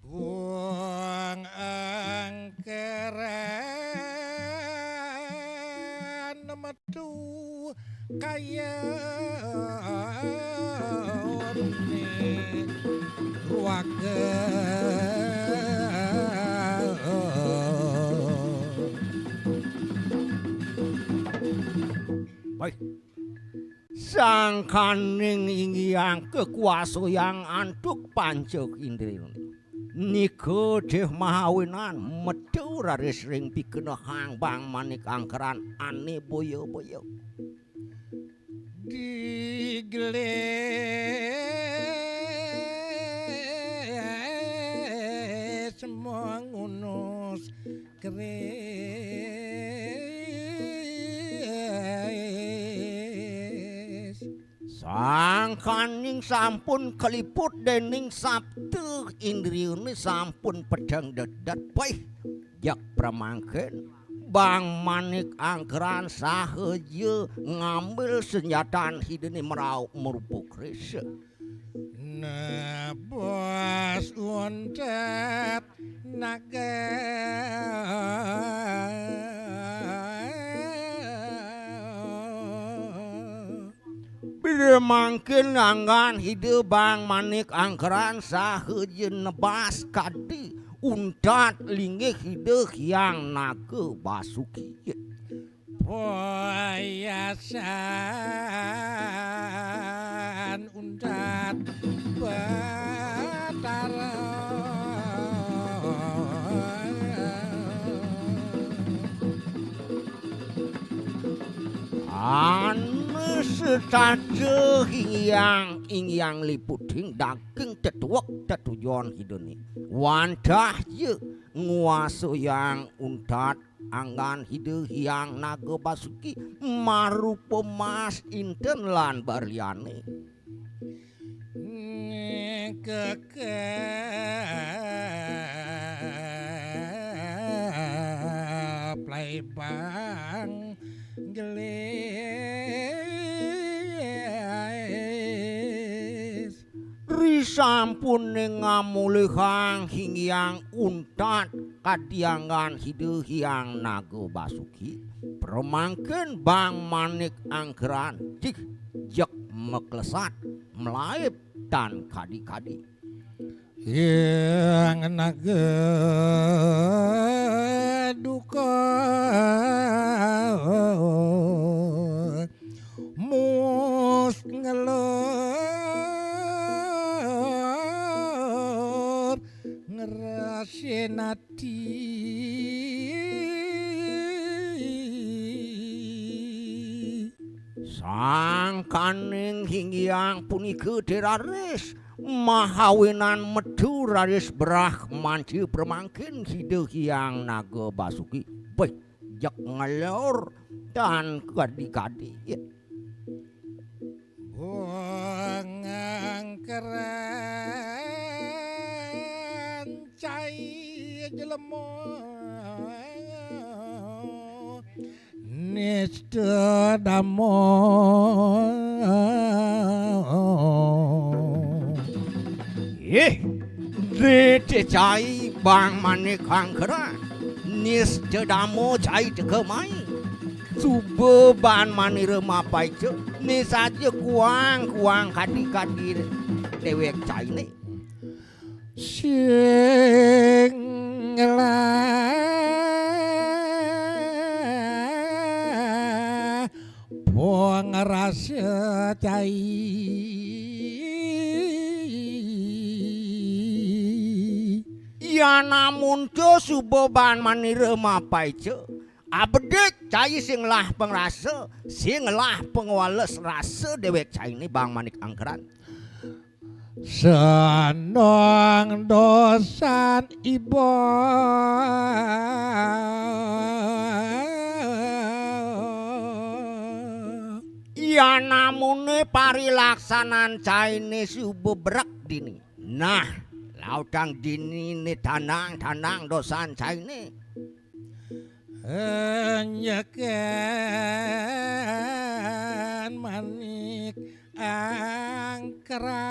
Bang Angkeran metu kaya ruaga. Baik. Sangkaning inggihan kakuasayang antuk panca indrian. Nika deh mahawinan metu raris ring pikenehang Bang Manik Angkeran ane boya-boya. Diglis mengunus keris. Sangkaning sampun kaliput dening sabda indriyane sampun pedheng dedet, paih jak pramangkin Bang Manik Angkeran sahaja ngambil senjatan hidene merauk merupa keris. Nebus untet naga. Bila mangkin anggan hida Bang Manik Angkeran sahaja nebas kadi untat linggih hida Hyang Naga Basuki. Poyasan untat Batara. Anu setaja hingyang, ingyang liputing daging tetuwek tetujon hidane. Wantah ya nguasayang untat anggan hida Hyang Naga Basuki marupa mas inten lan barliane. Kekep laibang gelis. Risampune ngamulihang hingyang untat kadiangan hida Hyang Naga Basuki, pramangkin Bang Manik Angkeran cih jek maklesat, mlaib tan kadi-kadi. Hyang Naga duka mus ngelor ngerasin ati. Sangkaning hingyang punika deraris mahawinan metu raris berah manci pramangkin sida Hyang Naga Basuki. Beh, jek ngelor tan kadi-kadi. Bungang keren cai jelema nista damo. Ih, dite cai Bang Manik Angkeran. Nista damo cai teka mai. Suba Bang Manira mapaica, nisaja kuang-kuang kadi-kadi dewek caine. Sing ngelah pangrasa cai. Yan amun to suba Bang Manira mapaica, abedik cai sing ngelah pangrasa, sing ngelah pangwales rasa dewek caine Bang Manik Angkeran. Senang dosan iba. Yan amune parilaksanan caine suba brek dini. Nah, lautang dinine tandang-tandang dosan caine. Enjekan Manik Angkeran.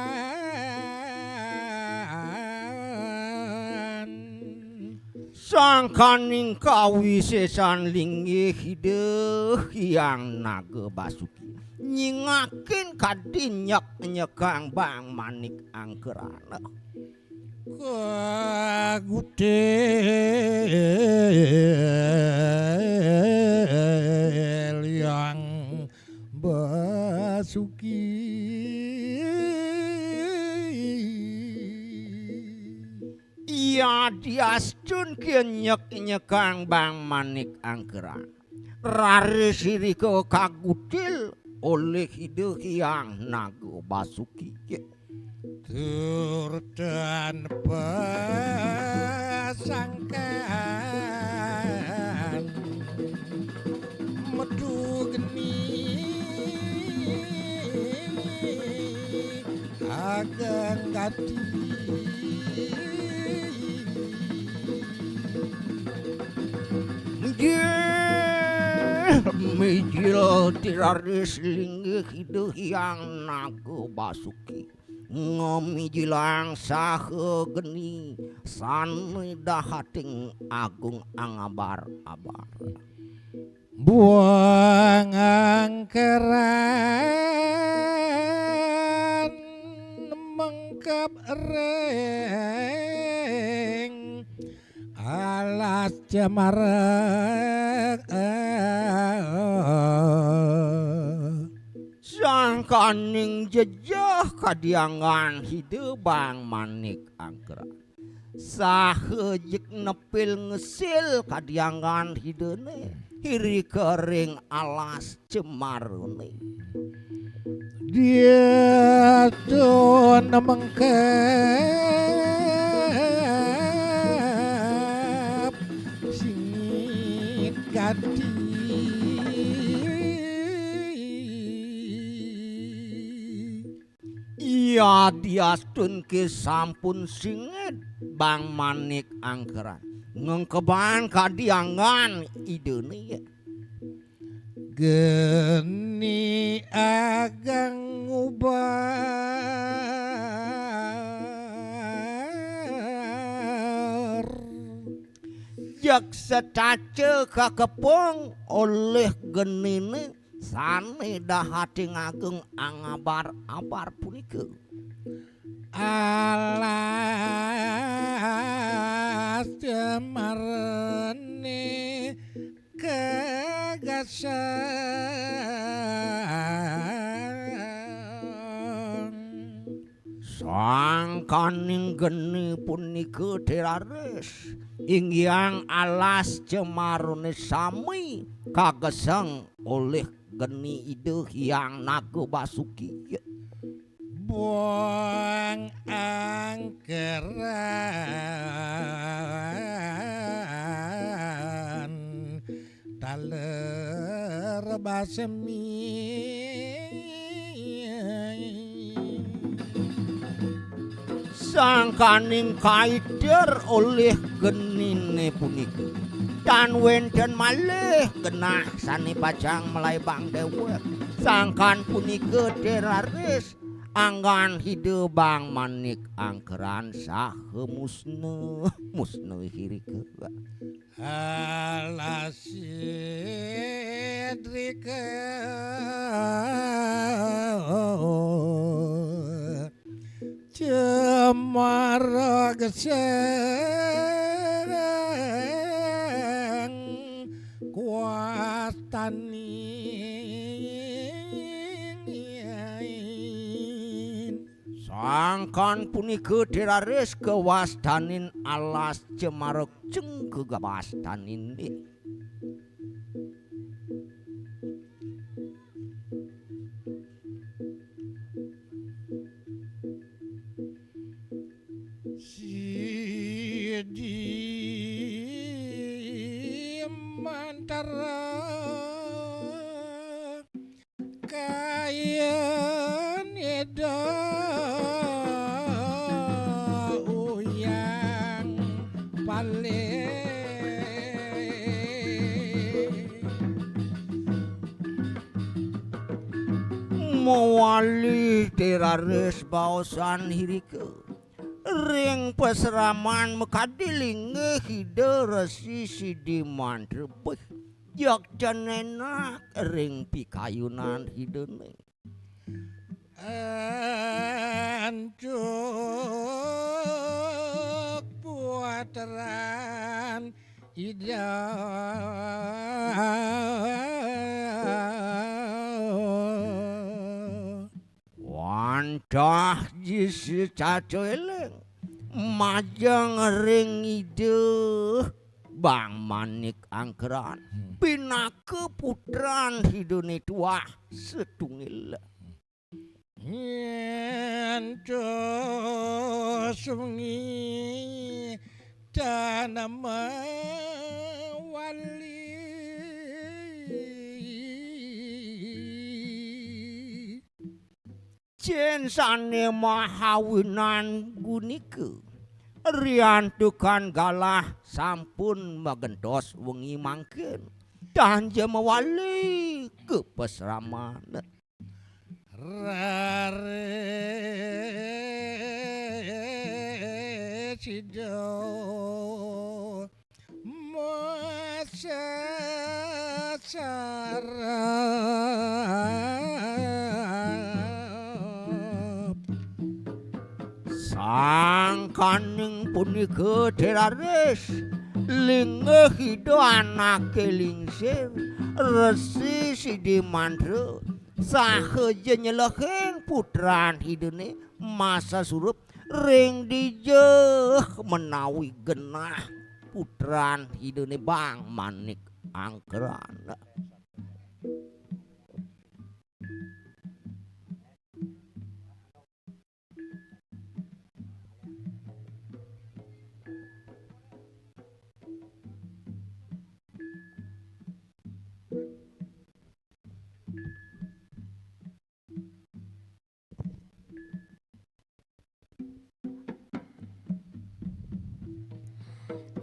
Sangkaning kawisesan linggih Ida Hyang Naga Basuki nyingakin kadi nyek-nyekang Bang Manik Angkeran. Kagutil Hyang Basuki. Iya diastun kenyek-nyekang Bang Manik Angkeran. Raris irika kagutil olih Ida Hyang Naga Basuki. Tur tanpa sangkan metu geni ageng gati. Inggih, mijil tiraris linggih Ida Hyang Naga Basuki. Ngamijilang saha geni sane dahating agung angabar-abar. Buang angkeran mengkep ring alas cemara. Sangkaning jejeh kadi anggan Ida Bang Manik Angkeran. Saha jeg nepil ngesil kadi anggan Idane, irika ring alas cemarane. Ditu nemengkep singit gati. Yadiastun ke sampun singit Bang Manik Angkeran, ngengkeban kadi anggan Idane. Geni ageng ubar. Jeg setaca kakepung olih genine sane dahating agung angabar-abar punika. Alas cemarane kagasang. Sangkaning geni punika tiraris, inggiang alas cemarane sami kageseng olih geni Ida Hyang Naga Basuki. Buang angkeran taler basemi. Sangkaning kaider olih genine punika, tan wenten malih genah sane pacang malaibang dewek. Sangkan punika tiraris anggan Ida Bang Manik Angkeran saha musna, musna irika. Alas idrika cemara geseng kuastanin. Sangkan punika tiraris kawastanin alas cemara cengka gabastanin. Sidi mantara kayen eda uyang palih. Mawali tiraris baosan irika. Ring pasraman makadi linggih Ida Resi Sidi Mantrebih, jak cenenak ring pikayunan Idane. Antuk puateran Ida. Wantah jisi caca eling majeng ring Ida Bang Manik Angkeran, hmm, pinaka putran Idane tuah setunggal. Ngentos wengi tanama wali. Cen sane mahawinan gunika, riantukan galah sampun magentos wengi mangkin, tanja mawali ka pasraman. Rare sida masasarap. Sangkaning punika teraris, linggih Ida anake lingsir, Resi Sidi Mantra, saha ja nyelehing putran Idane masa surup ring dija menawi genah putran Idane Bang Manik Angkeran.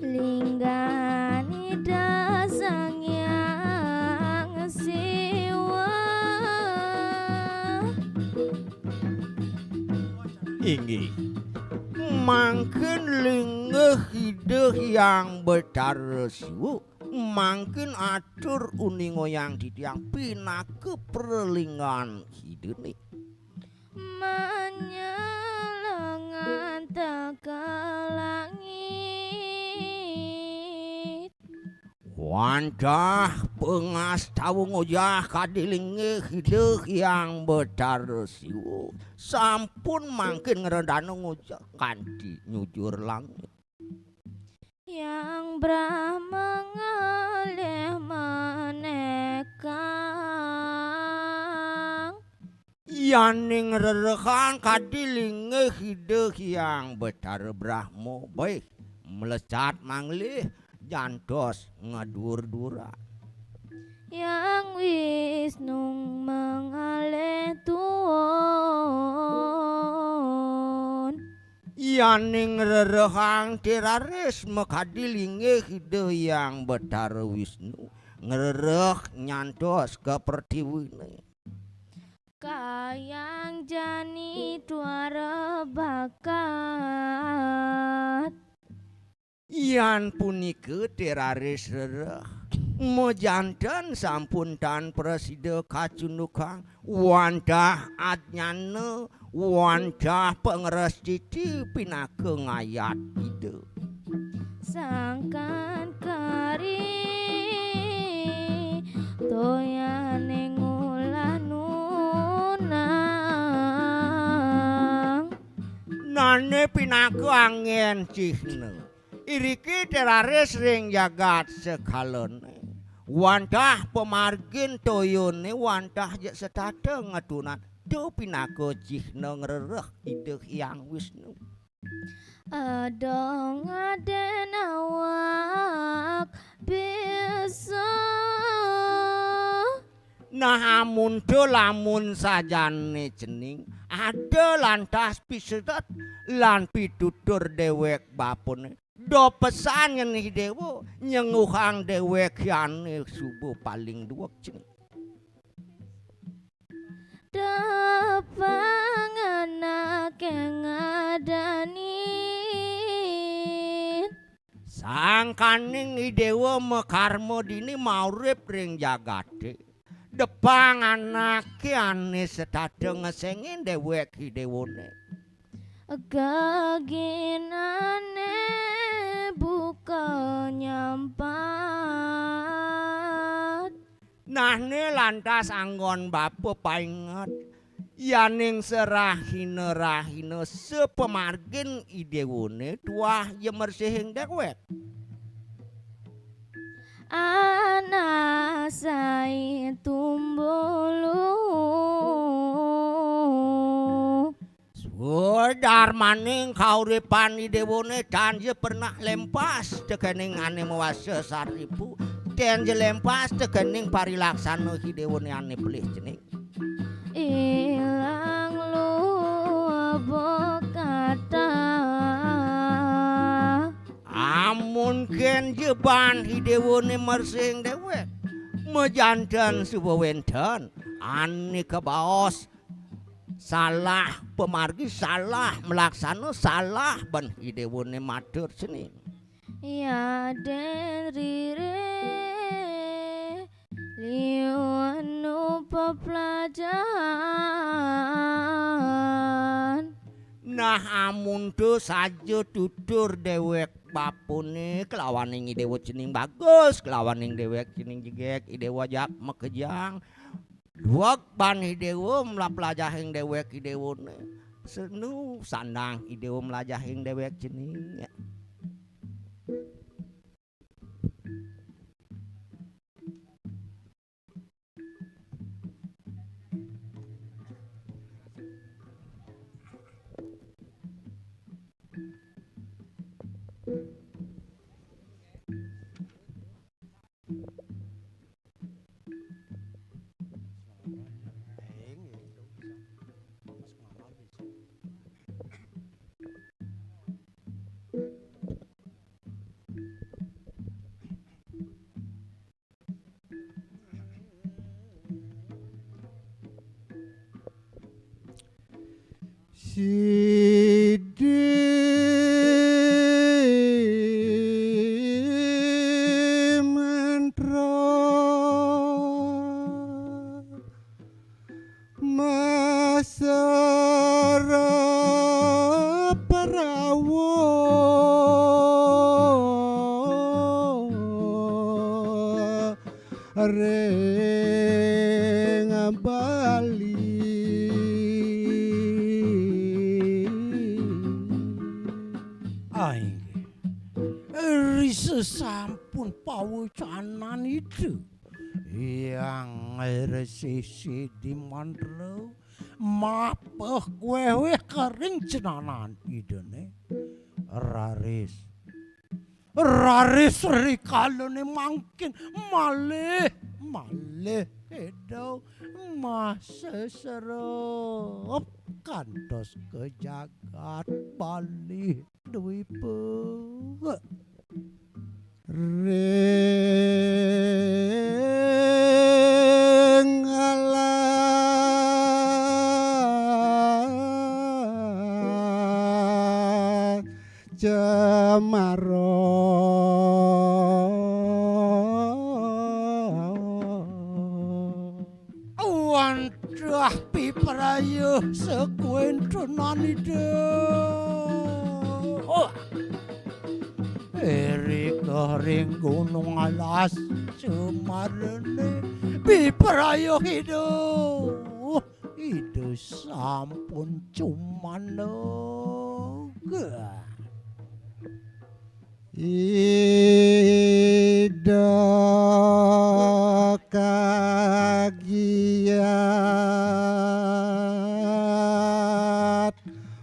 Linggan Ida Sang Hyang Siwa. Inggih. Mangkin linggih Ida Hyang Betara Siwa, mangkin atur uninga titiang pinaka pralinggan Idane. Manyelengan teka langit. Wantah pangastawa ngojah kadi linggih Ida Hyang Betara Siwa, sampun mangkin ngredana ngojah kanti nyujur langit. Hyang Brahma ngalih manekang. Yaning rerehang kadi linggih Ida Hyang Betara Brahma, baik mlesat manglih jantos ngadur-duran. Hyang Wisnu mangalih tuun. Yaning rerehang teraris makadi linggih Ida Hyang Betara Wisnu, ngrereh nyantos ka pertiwine. Kayang jani tuara bakat. Yan punika teraris rereh, majanten sampun tan prasida kacundukang, wantah ajnana, wantah pangrastiti pinaka ngayat Ida. Sangkan kari toyaning ulah nunang. Nane pinaka anggen cihna. Iriki teraris ring jagat sekalane. Wantah pamargin toyane wantah ja setata ngatunan. To pinaka cihna ngrereh Ida Hyang Wisnu. Adong aden awak bisa. Nah, amun to lamun sajane cening, ada lantas pisetet lan pitutur dewek bapane. Do pesan ngenih dewa, nyenguhang dewek yane suba paling duweg cening. Depang anake ngadanin. Sangkaning idewa makarma dini maurip ring jagate. Depang anake ane setata ngesengin dewek idewane. Geginane buka nyampat. Nahne lantas anggon bapa painget, yaning serahina-rahina sapamargin idewane tuah ya mersihing dewek. Anasai tumbulu. Sudarmaning kauripan Idéwané tan ja pernah lempas tekening ané mawasta saripu, tan ja lempas tekening parilaksana Idéwané ané pelih cening. Ilang luwebek kathah. Amun kén ja ban Idéwané mersing déwék, majanten suba wénten ané kabaos salah pamargi, salah malaksana, salah ban Idéwané matur cening. Yadin ririh liwanu peplajahan. Nah, amun to saja tutur déwék bapané kelawaning Idéwa cening bagus, kelawaning déwék cening jegég, Idéwa jak makejang. Dueg ban Idéwa mlaplajahing déwék Idéwané. Senu sandang Idéwa mlajahing déwék cening. Sidi mantra masara prawa ring Bali. Ah, inggih. Ri sesampun pawecanan Ida, Hyang Resi Sidi Mantra mapeh kuéh-kuéh ka ring cenanan Idané. Raris Raris rikalané mangkin malih, malih Ida maseserep kantos ka jagat Bali Dwipa. Ring alas Cemara. Wantah pipraya sakuéntenan Ida. Oh. Irika ring Gunung Alas Cemarané pipraya Ida. Ida sampun cumandeg. Ida kagiat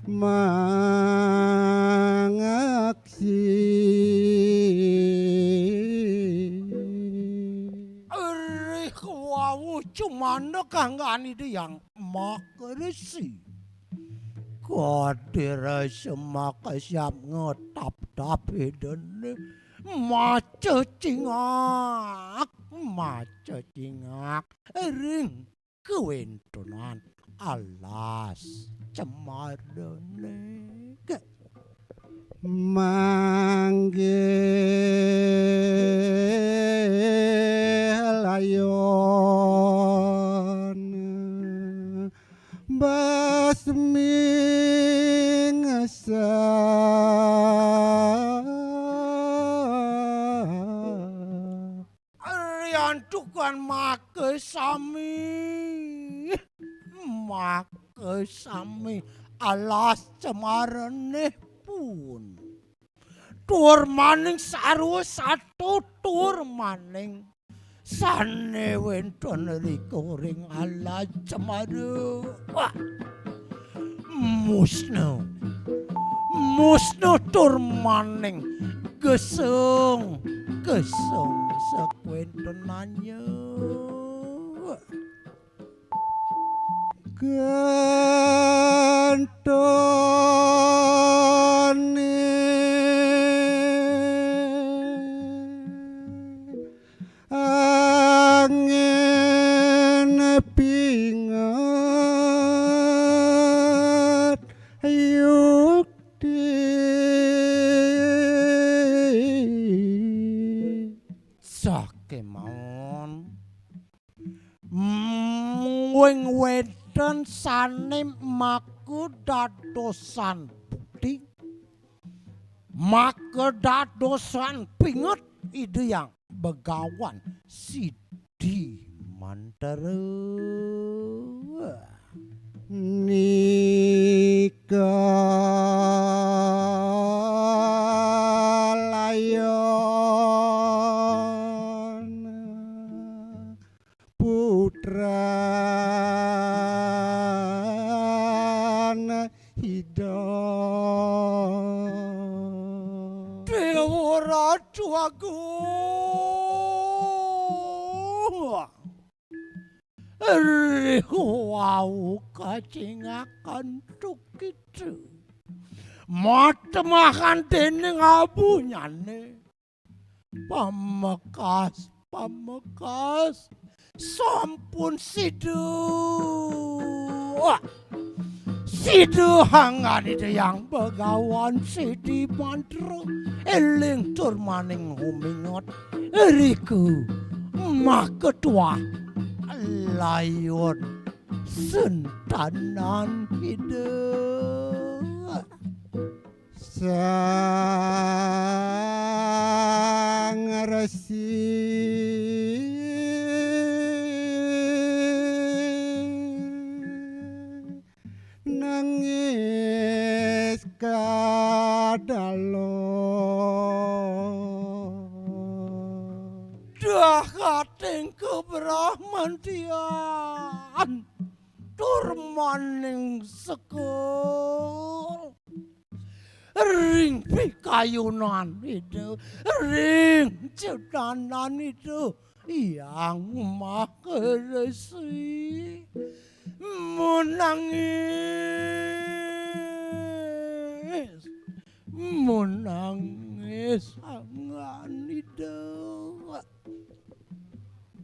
mangaksi. Rih wau cumandeg kanggan Ida Hyang Makaresi. Kadira semakesiab ngetap-tap Idané maca cingak, maca cingak ring kawéntenan alas Cemarané. Manggih layon basming sa. Riantukan makasami, makasami alas Cemarané pun Tur maning sarwa satutur maning sane wenten rika ring alas Cemara. Wah. Musna. Musna tur maning geseng, geseng sakwentenannya. Gantone angin pinget yukti. Sakemawon. Mungguing wenten sane maka dadosan bukti, maka dadosan pinget Ida Yang Begawan Sidi Mantara. Nika layon putran Ida. Dewa Ratu Agung. Rih wau kacingakan tukita. Matemahan dening abunyane. Pamekas, pamekas. Sampun sida. Wah. Sida anggan Ida Yang Begawan Sidi Mantra. Eling tur maning humingot. Riku maka tuah layon sentanan Ida. Sang Resi nangis kadalo. Dah kating kebrahmantian turmaning sekul. Ring pikayunan Ida, ring cedanan Ida, Hyang Maha Resi. Menangis, menangis anggan Ida.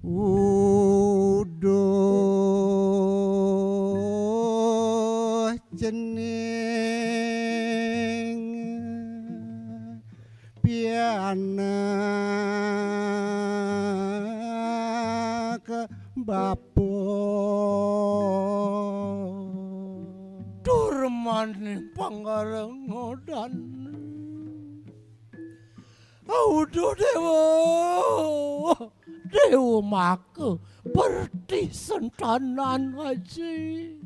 Uduh cening pianak bapa. Durmaning panggarengodan. Uduh Dewa. Dewa maka perti sentanan aji.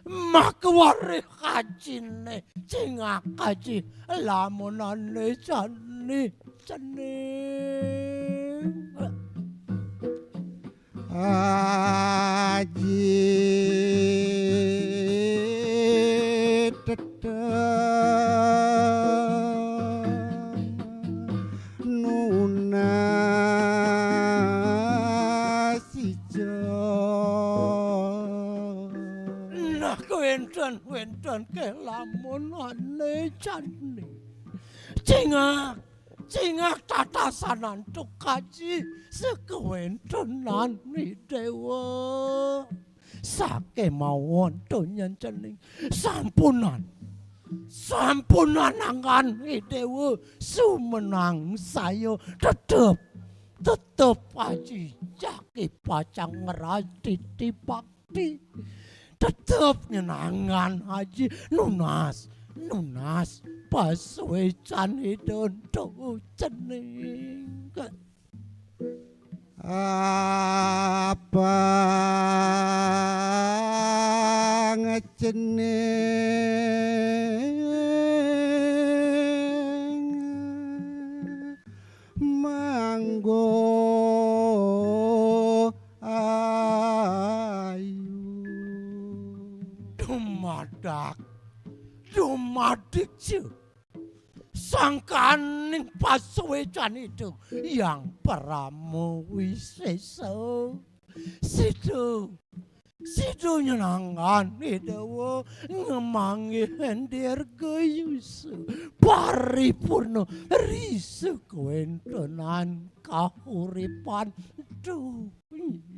Maka warih ajine cingak aji lamunane jani cening. Aji tetep nunas ijo. Nah, kewenten-wenten kelamun ane jani. Cingak, cingak tatasanan tukaji sekewentenan Dewa. Sakemawon to nyencening. Sampunan. Sampunan anggan Dewa sumenang saya tetep, tetep aji jaki pacang ngrastiti bakti. Tetep nyenangan aji nunas, nunas pasuecan Ida to cening. Apang cening dikja. Sangkaning pasuécan Ida Hyang Parama Wisésa. Sida, sida nyenengan Déwa ngamanggih dirgayusa paripurna risa kawéntenan kahuripan. Duh.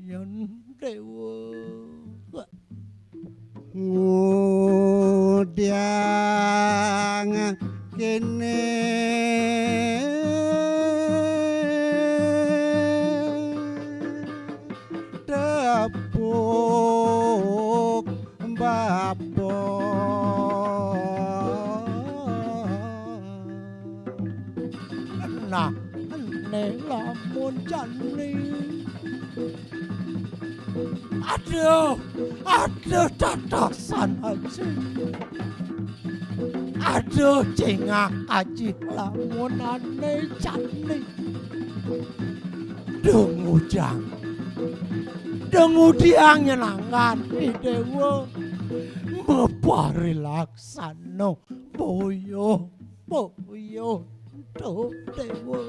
Yen Déwa. Ngudiang kéné tepuk bapa. Nah, ené lamun jani. Aduh, aduh, tatasan aji. Aduh, cingak aji lamun ené jani. Duh ngujang. Duh ngudiang nyenengan Déwa. Maparilaksana. Boyo, boyo, duh Déwa.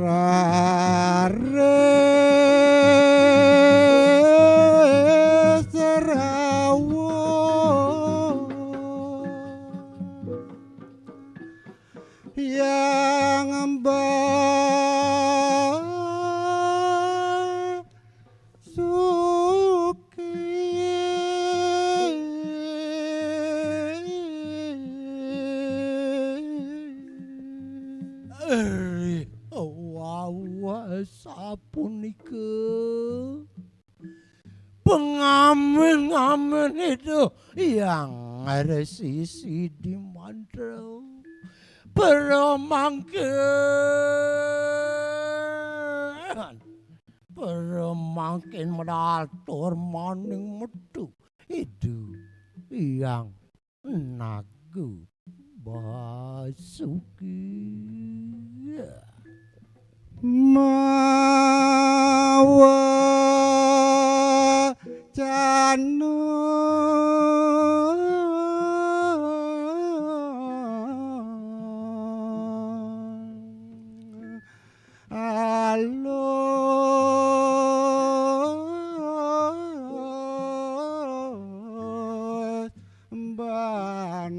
Raris rawuh Hyang Basuki. Eh, wau sapunika. Pengamen-ngamen Ida Hyang Resi Sidi Mantra. Para mangkin. Para mangkin medal tur maning metu. Ida Hyang Naga Basuki. Mawacana alus bamban.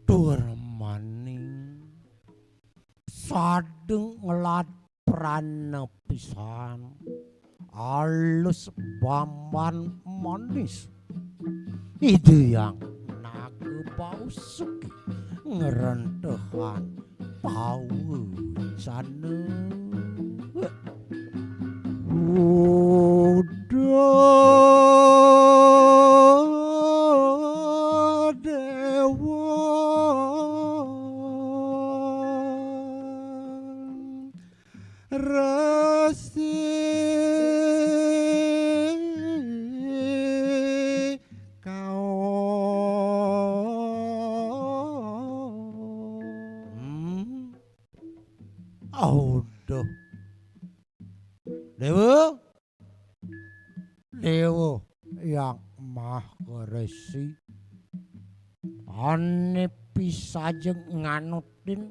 Tur maning sadeng ngelat prana pisan. Alus bamban manis. Ida Hyang Naga Basuki ngrentehan pawacana. Uda Déwa. Resi kaum. Hmm. Aduh. Déwa. Déwa Hyang Maha Resi. Ané pisajeng nganutin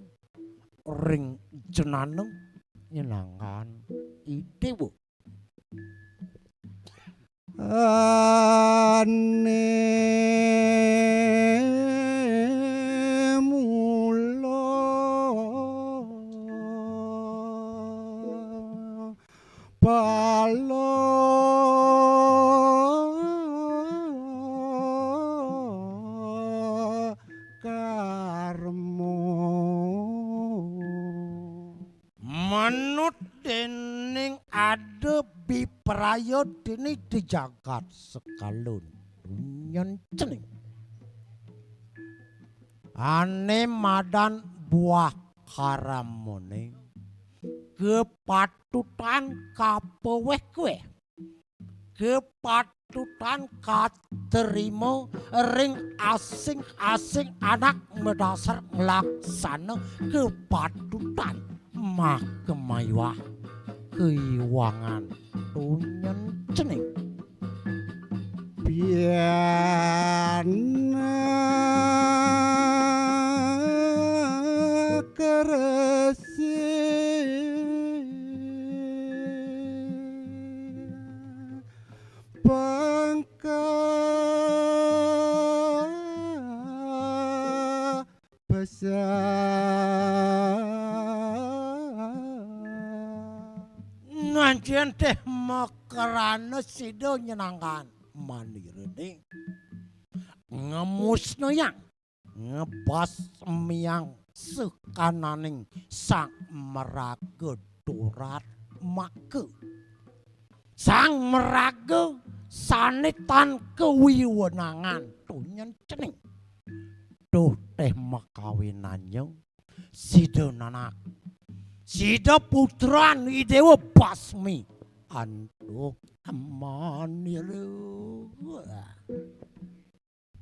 ring jenengan nyenengan Idéwa. Ané mula pala karma. Manut déning ada bipraya déning di jagat sekalun dunyan cening. Ané madan buah karamané kepatutan kapawéh-wéh. Kepatutan katerima ring asing-asing anak madasar nglaksana kepatutan makamayuah kaiwangan tunyen cening. Pianak resi pangka pesa. Nganjen teh makarana sida nyenangan manirene, ngemusnayang, ngebasmiang sekananing sang maraga durat maka. Sang maraga sane tan kawiwenangan tunyen cening. Duh teh makawinannya sida nanak, sida putran Idewa Basmi antuk manira.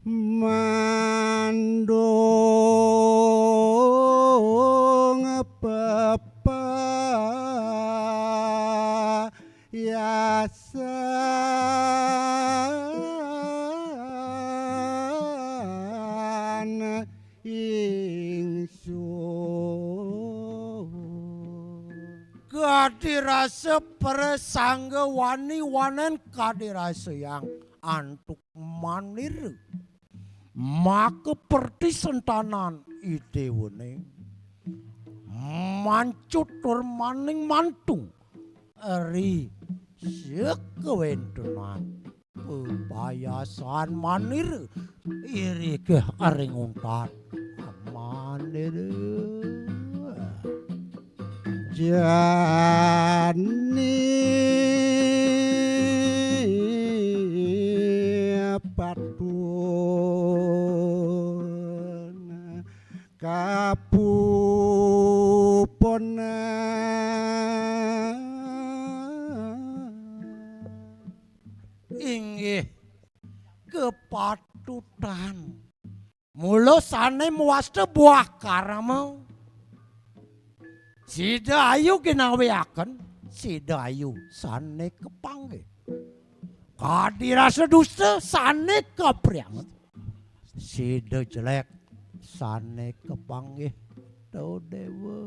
Mandung pepayasan ingsun. Kadi rasa prasangga wani wanen kadi rasa yang antuk manira. Maka pertisentanan idewene mancut tur maning mantu ri sekawentunan pepayasan manira irikeh aring untat manira. Jani patun kapupona. Inggih kepatutan. Mula sane mawasta buah karma. Sida ayu ginawiaken, sida ayu sane kepanggih. Kadi rasa dusta sane kaprianget. Sida jelek sane kepanggih. To dewa.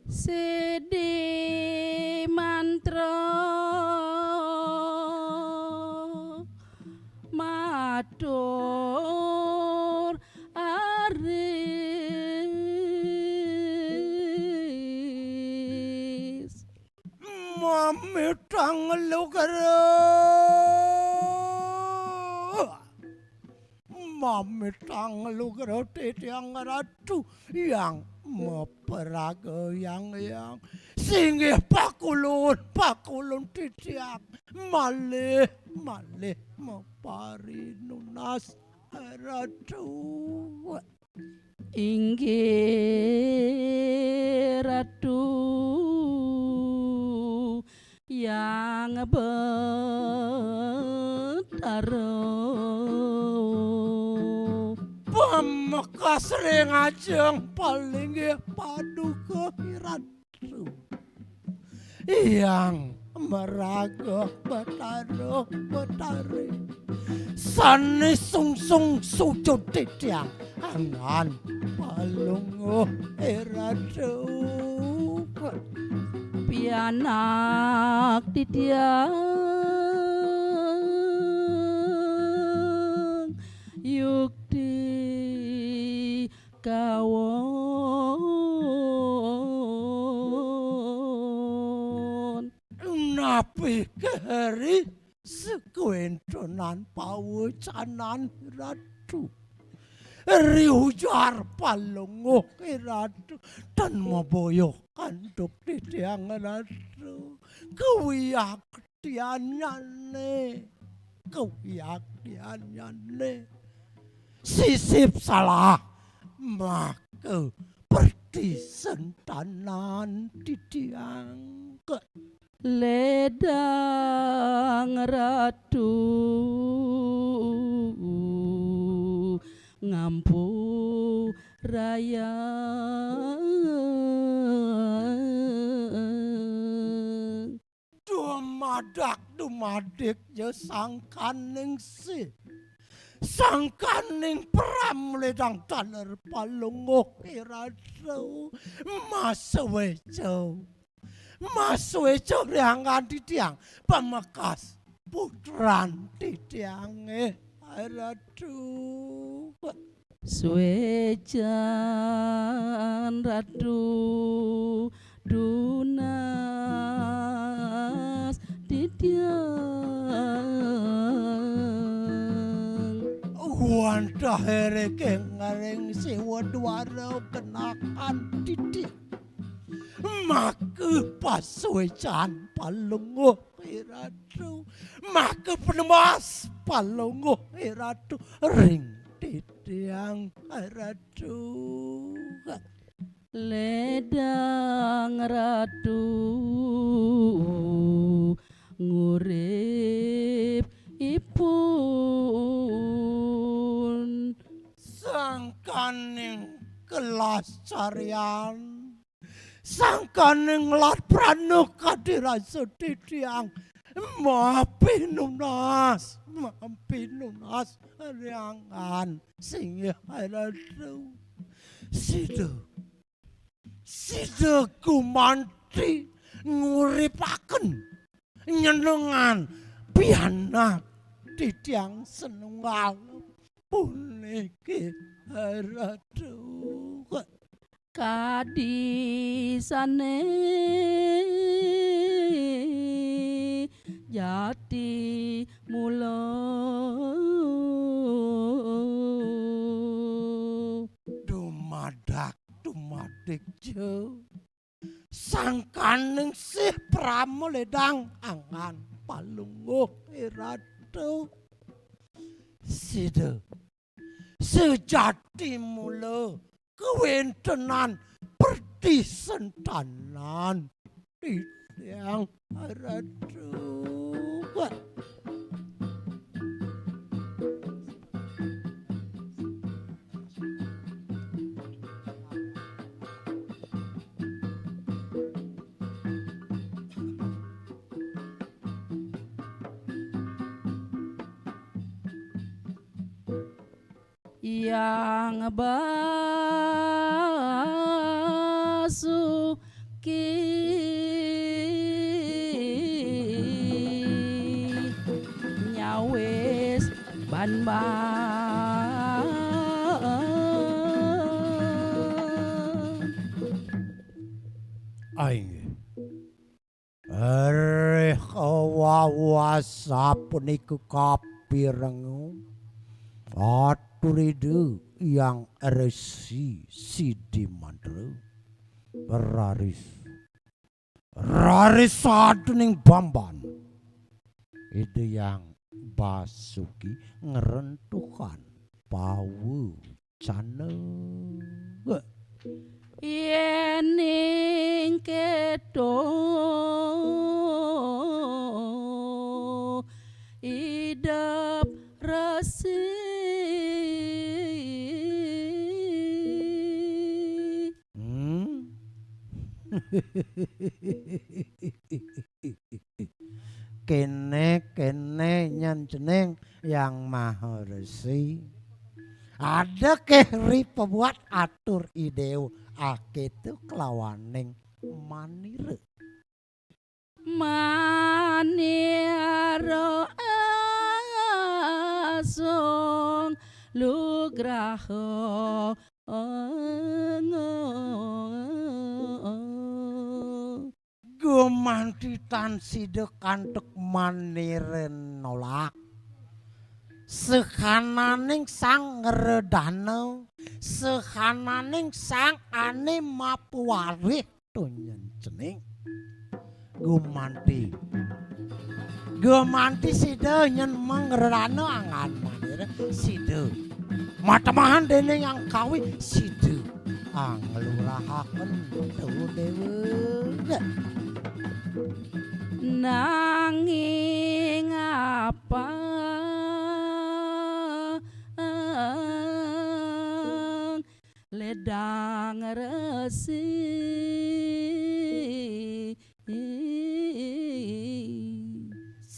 Sidi mantra matur aris. Mamitang lugra. Mamitang lugra titiang ratu yang maparaga yang yang. Singgih pakulun, pakulun titiang. Malih, malih maparinunas ratu. Inggih Ratu Yang Betara. Pamekas ring ajeng palinggih paduka Ratu. Yang maraga Betara Betari. Sane sungsung sujud titiang angan palungguh Ratu. Pianak titiang yukti kawon. Napi keri sekuentonan pawecanan Ratu. Ri ujar palungguh Ratu. Tan maboyoh antuk titiang Ratu. Kawiyaktiannyane. Kawiyaktiannyane. Sisip salah. Maka pertisentanan titiang. Ledang Ratu ngampurayang. Dumadak dumadik ya sangkaning si. Sangkaning pramledang taler palungguh I Ratu. Masueca. Masueca riangan titiang pamekas putran titiange. Ratu. Suecan Ratu Dunas titiang. Wantah ereke ngaring siwa dwara kenakan titi. Maka pasuecan palungguh I Ratu. Maka penemas palungguh I Ratu ring titiang I Ratu. Ledang Ratu ngurip ipun. Sangkaning kelas carian. Sangkaning lat pranuk kadirasa titiang. Mapi nunas, mapi nunas riangan singgih Ratu. Sida, sida gumanti nguripaken nyenengan pianak titiang senunggal puniki Ratu. Kadi sane jati mula. Dumadak dumadik ja. Sangkaning sih pramledang angan palungguh I Ratu. Sida sejati mula kawentenan pertisentanan titiang Ratu. Yang Basuki nyawis ban ban. Aing. Rih wawasa punika kapirengu atur Ida Hyang Resi Sidi Mantra. Raris, raris sadening bamban Ida Hyang Basuki ngrentukan pawa cana. Yening keto idep resi. Hmm? Kene, kene nyen cening Hyang Maha Resi. Ada keh ri pabuat atur Idewa aketu kelawaning manira. Manira asung lugraha. Gumanti tan sida kantuk manira nolak. Sehananing sang ngredana, sehananing sang ane mapawarih tunyen cening. Gumanti. Gumanti sida nyen mangredana angan manira sida. Matemahan dening Hyang Kawi sida. Anglurahaken tu dewa. Nanging apa ledang resi.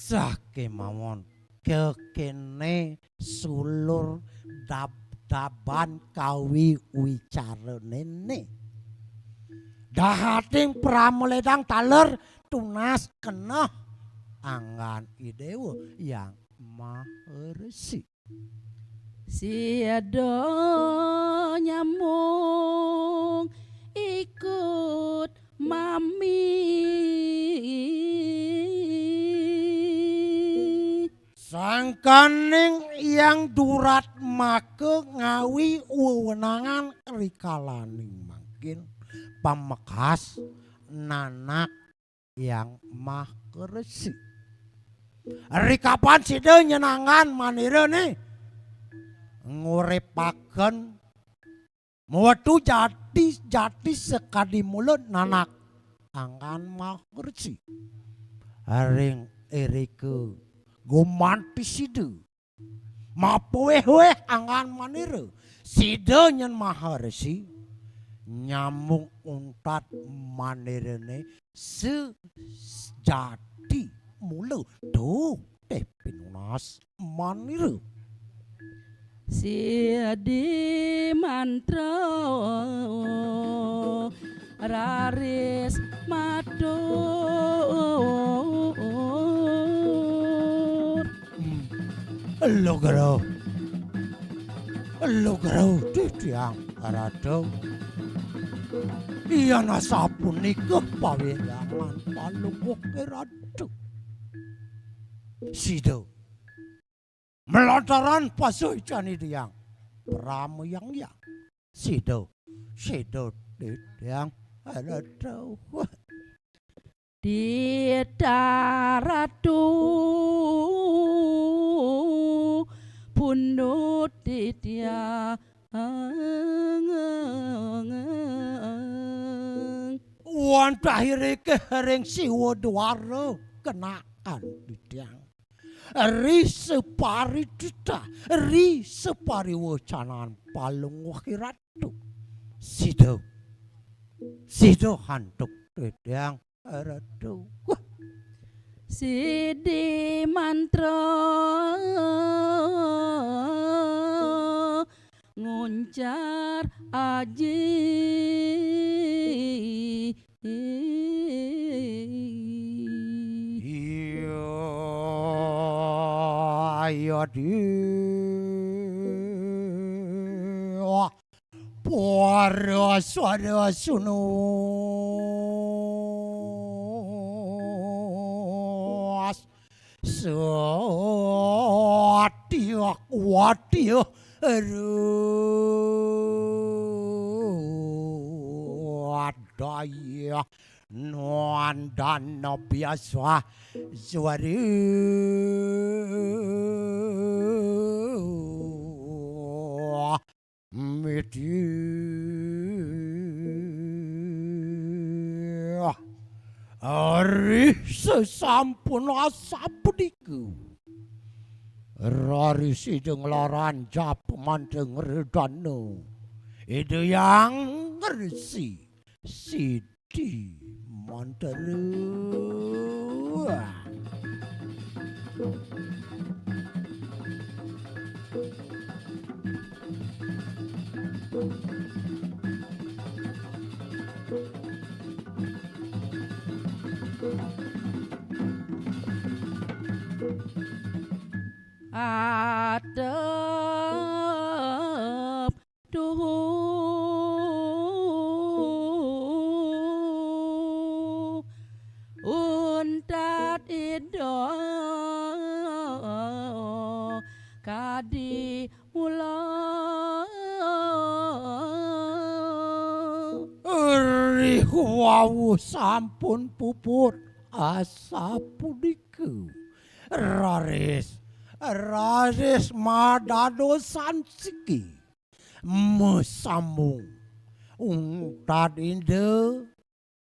Sah kemawon, kekéné sulur dab-daban kawiwicarané. Dahating pramlédang taler tunas keneh anggan Idéwa Hyang Maha Resi. Sida nyambung ikut mami. Sangkaning Hyang Durat maka ngawi wewenangan rikalaning mangkin pamekas nanak Hyang Maha Resi. Rikapan sida nyenengan manirané nguripaken mawetu jati-jati sakadi mula nanak anggan Maha Resi. Ring irika gumanti sida mapawéh-wéh anggan manira. Sida nyen Maha Resi nyambung untat manirané sejati mula. Duh, téh pinunas manira. Sidi mantra raris matur. Hmm. Lugra. Lugra titiang Ratu. Yan asapunika pawedangan Palungguh Ratu. Sida. Malantaran pasuécan Ida Hyang Parama Hyang Hyang. Sida, sida titiang Ratu. Titah Ratu pundut titiang. Wantah irika ring Siwa Dwara kenaan titiang. Ri sapari titah, ri sapari wecanan Palungguh Ratu. Sida, sida antuk titiang Ratu. Sidi mantra nguncar aji. Iya, iya, di. Wah. Para suara sunuas. Satya kuatya ruadaya nandana biasa suara. Media. Ari sasampun asapunika. Rari sida nglaran japa mantra ngredana. Ida Hyang Resi Sidi Mantara. Atep tuhu untat Ida kadi mula. Rih wau sampun puput asapunika. Raris, raris madadosan siki. Masambung. Untat Ida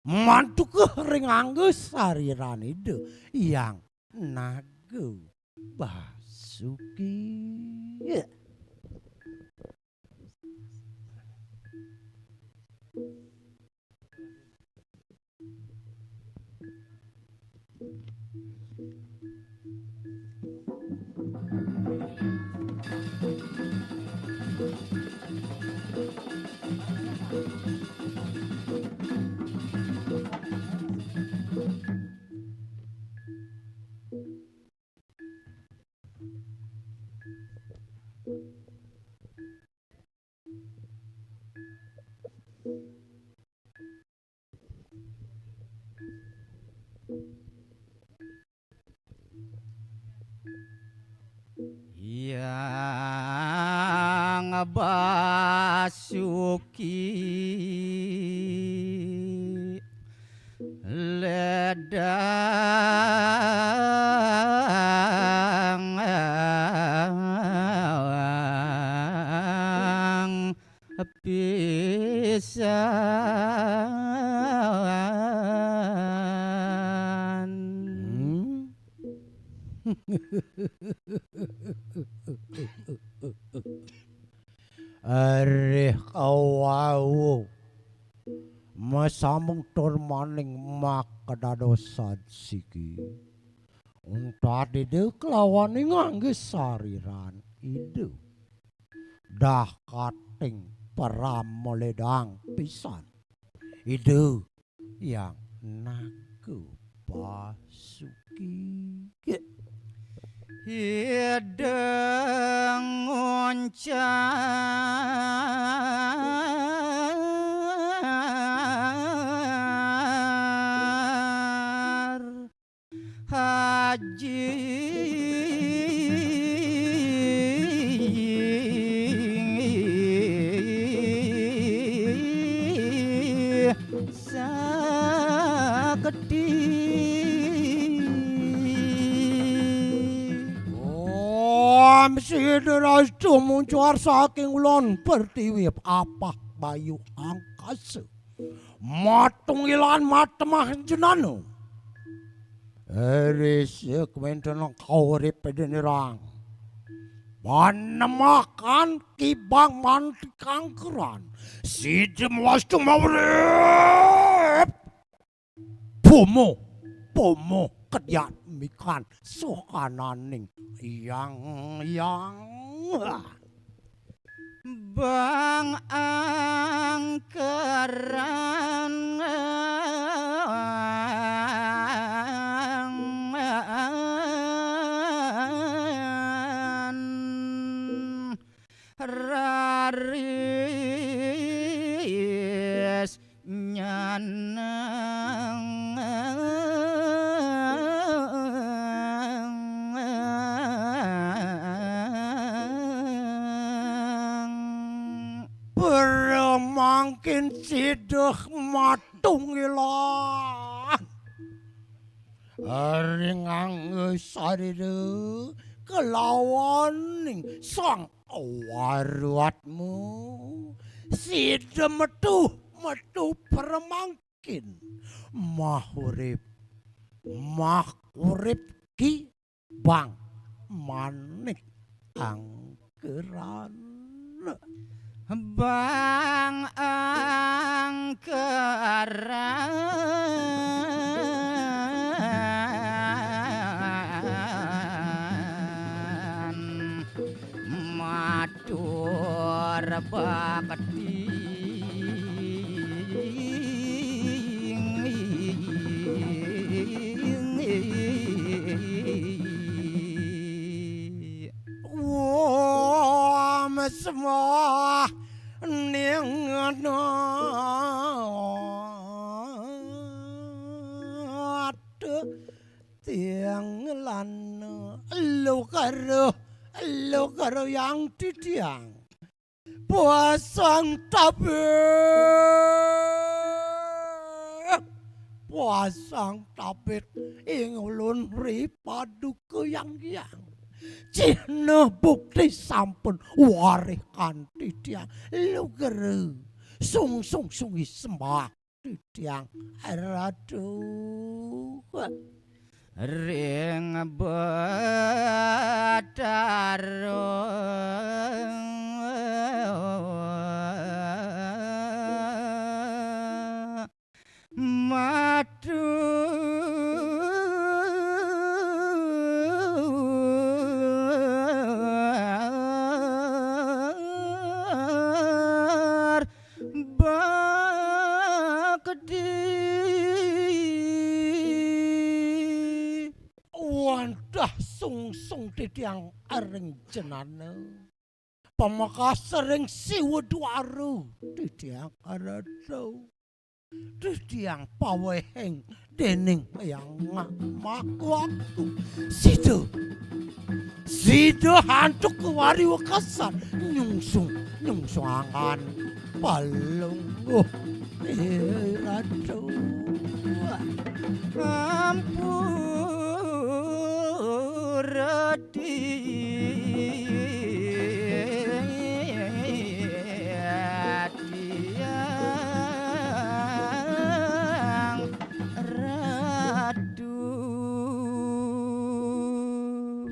mantukuh ring angga sariran Ida Hyang Naga Basuki. Sang pisan. Hmm? Arih kawau masamung tur maning makadadosan siki. Untat Ida kelawan ngangge sariran Ida. Dah kating pramledang pisan. Ida yang naga pasuki. Hideng nguncar Haji Sakti. Om Sidrastu muncuar saking ulun pertiwi apah bayu angkasa. Matunggilan matemah jenana. Eri sekmenten kaurip denirang. Panemakan kibang mantikangkeran. Sida mawastu maurip. Pomo, pomo kedian mikan sohananing yang, yang. Bang angkeran. Raris nyanang. Pramangkin sida matunggilan. Ring angga sarira kelawaning sang waruatmu. Sida metu, metu pramangkin. Mahurip, mahurip ki bang manik angkeran. Bang angkeran. Matur bakti. Wah, mesmah ning aduh. Tiang lana, lu karo, lu karo yang titiang. Puasang tabit. Puasang tabit ing ulun ri paduka yang yang. Cihna bukti sampun warih kanthi tiang. Lu karo sungsung sungi sembah. Titiang Ratu. Ring Betara. Matur bakti. Wantah sungsung titiang aring jenana. Pamekas ring Siwa Dwara titiang arada. Titiang pawehing dening yang ma-, makuaktu. Sida. Sida antuk kewari wekasan nyungsung, nyungsung angan palungguh. Ratu. Ampura titiang Ratu.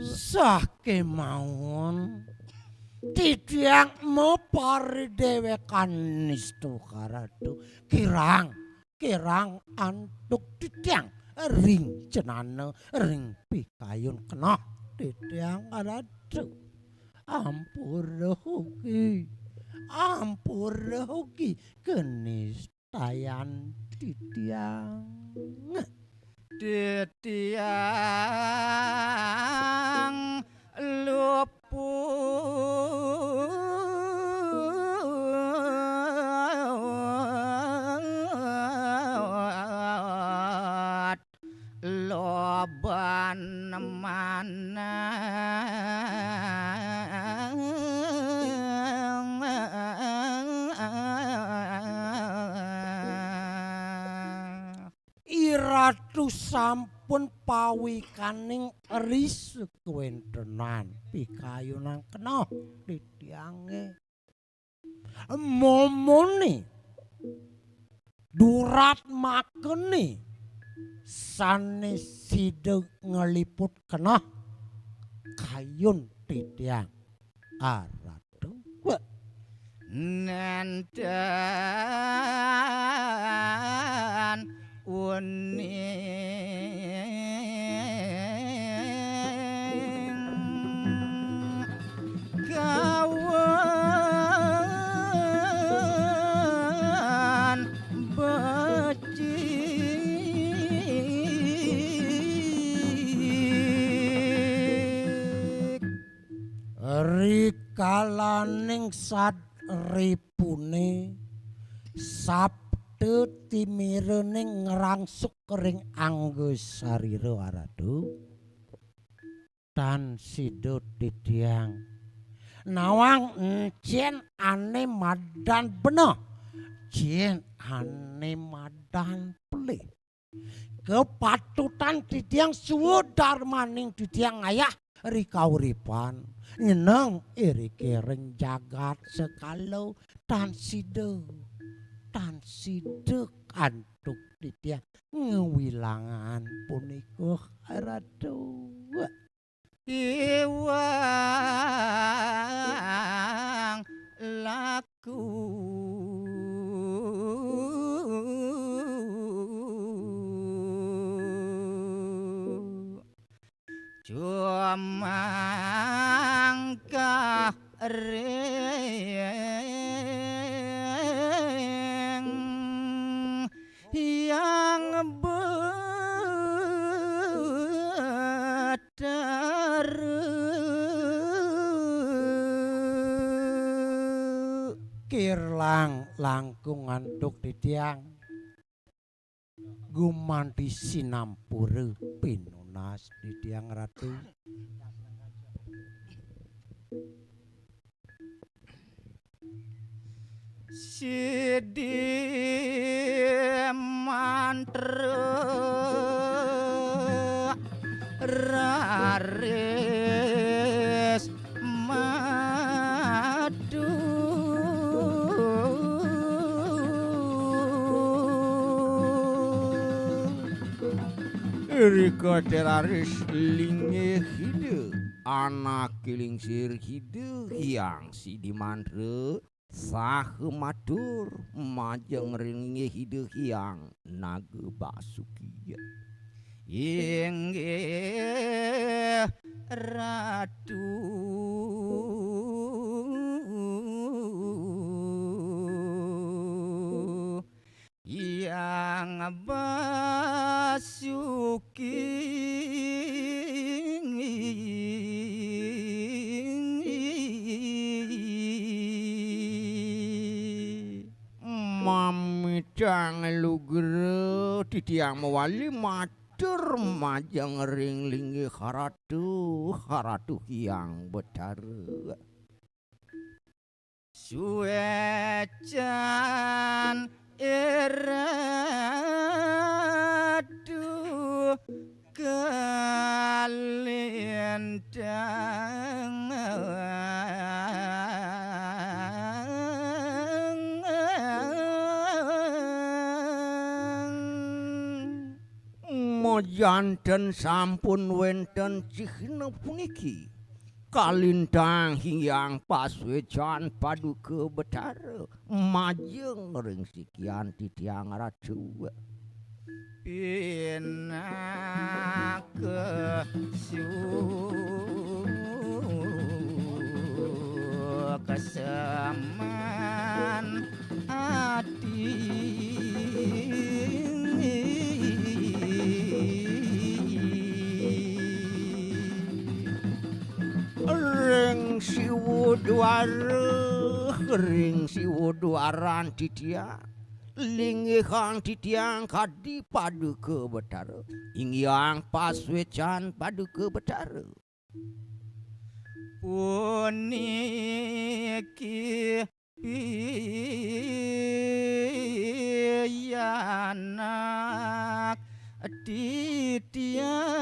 Sah kemawon titiang maparidéwékan nistu Ratu. Kirang, kirang antuk titiang ring cenana ring pikayun keneh titiang Ratu. Ampura ugi, ampura ugi kenistayan titiang. Titiang luput loban manah. Iratu sampun pawikaning ris kawéntenan pikayunan keneh titiangé. Momone durat makene sané sida ngliput keneh kayun titiang Ratu. Nénten uning kawan becik. Rikalaning sadripuné sabda timiraning ngrangsuk ring angga sarira Ratu. Tan sida titiang. Nawang encén ané madan beneh, jén ané madan pelih. Kapatutan titiang swadarmaning titiang ngayah ri kauripan, nyeneng iriki ring jagat sekala, tan sida, tan sida antuk titiang ngawilangan punika Ratu. Iwang laku jumangkah ring Hyang Betara. Kirang langkung antuk titiang gumanti sinampura pinunas titiang Ratu. Sidi mantra raris madu. Irika té raris linggih Ida, anak kilingsir Ida Hyang Sidi Mantra, saha matur majeng ring linggih Ida Hyang Naga Basuki. Inggih Ratu. Hyang Basuki mamitang lugra titiang mawali matur majeng ring linggih Ratu, Ratu Hyang Betara. Suécan Ratu Kalintang. Majanten sampun wenten cihna puniki. Kalintang hinggih pasuécan Paduka Betara majeng ring sikian titiang Ratu. Pinaka sukseman ati. Ring siwa duara, ring siwa duaran titiang, linggihang titiang kadi Paduka Betara, inggihang pasuécan Paduka Betara. Puniki pianak titiang.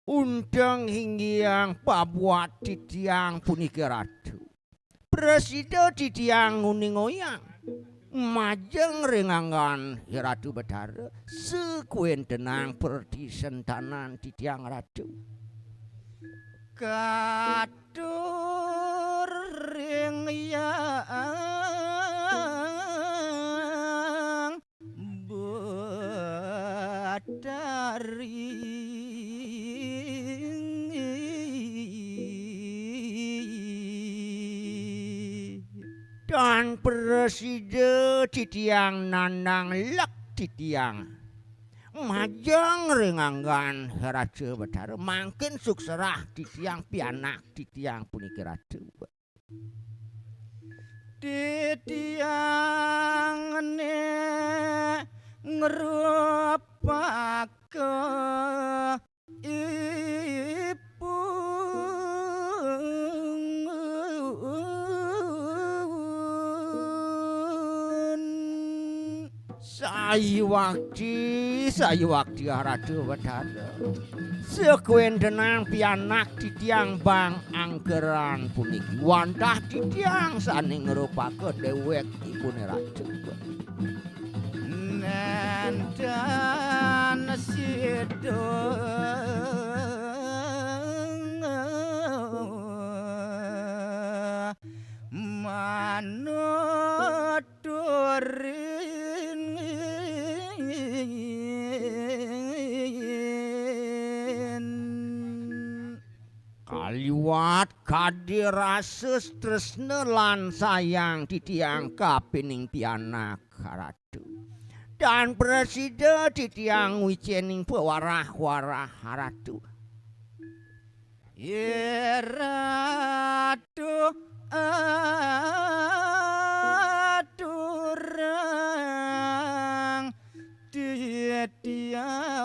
Unteng hinggihang pabuat titiang puniki Ratu. Prasida titiang nguningayang majeng ring anggan Ratu Betara, sakuéntenang pratisentanan titiang Ratu. Katur ring Hyang Betari. Tan prasida titiang nandang lek titiang majeng ring anggan Ratu Betara, mangkin suksrah titiang pianak titiang puniki Ratu. Titiang né ngrupaka ipun. Sayuwakti, sayuwakti Ratu Betara. Sakuéntenang pianak titiang bang angkeran puniki wantah titiang sané ngrupaka déwékipuné Ratu. Nénten sida manut turin. Kaliwat kadi rasa tresna lan sayang titiang kapining pianak Ratu. Tan prasida titiang wicéning pawarah-warah Ratu. Iratu aturang titiang.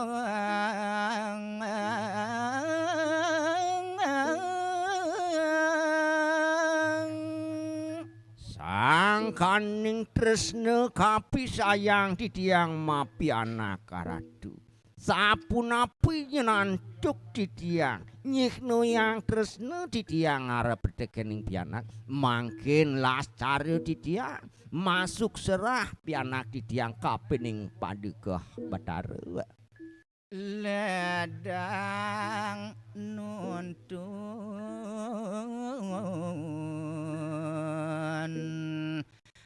Sangkaning tresna kapisayang titiang mapianak Ratu. Sapunapi nyantuk titiang, nyihnayang tresna titiang arep tekening pianak, mangkin lascara titiang masuksrah pianak titiang kapining Paduka Betara. Ledang nuntun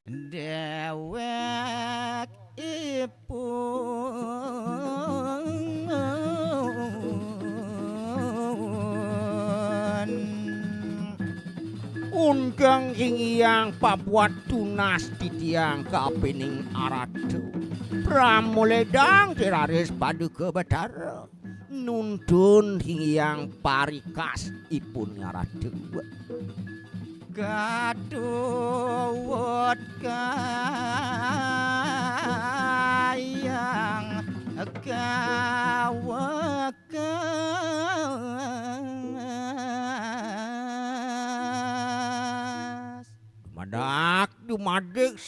déwékipun. Undang hinggihang pabuat tunas titiang kapining Ratu. Pramoledang tiraris Paduka Betara. Nuntun hinggihang parikasipun Ratu. Katuwut kayang kawekang.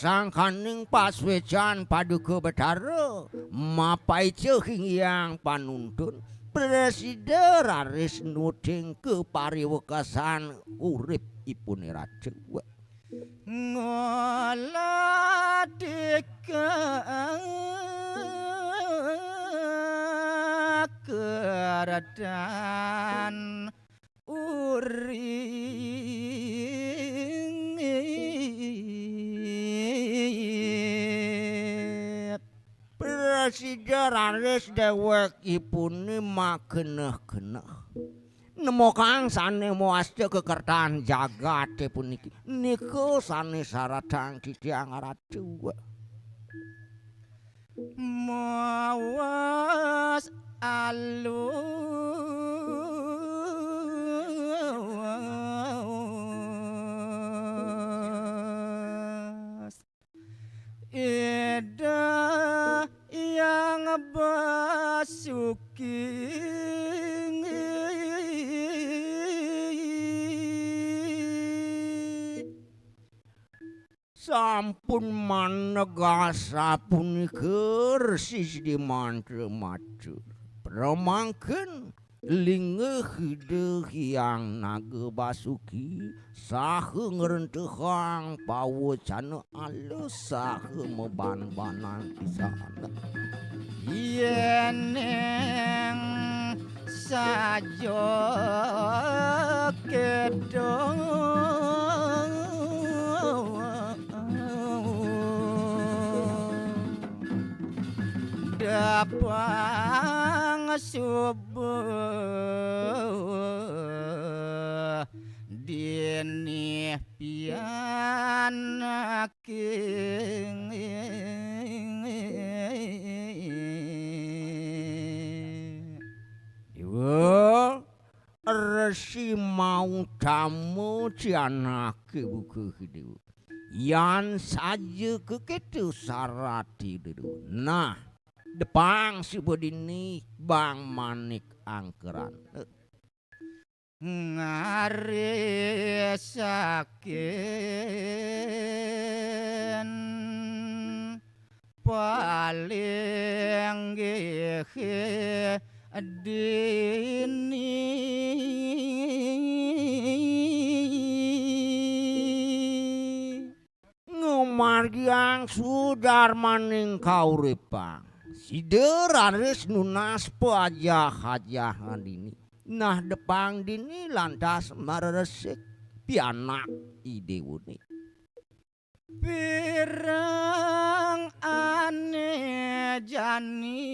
Sangkaning pasuécan Paduka Betara, mapaica hinggih panuntun, prasida raris nuding kapariwekasan uripipuné Ratu. Ngoladika keredan urip. Prasida raris déwékipuné makeneh-keneh. Nemokang sané mawasta kekertan jagaté puniki. Nika sané saratang titiang Ratu. Mawas alus. Ida Hyang Basuki. Sampun manegas sapunika Resi Sidi Mantra matur. Pramangkin linggih Ida Hyang Naga Basuki saha ngrentehang pawecana alus saha maban-banan pisan. Yéning saja kéto dapang subuh dini pianake. Dewa, Resi Mautama cianake buka Dewa. Yan saja kekéto sarate Dewa. Nah, depang suba dini Bang Manik Angkeran. Ngarisaken palinggih dini. Ngamargiang sudarmaning kauripan. Sida raris nunas pajah-ajahan dini. Nah, depang dini lantas mareresik pianak idewane. Pirang ane jani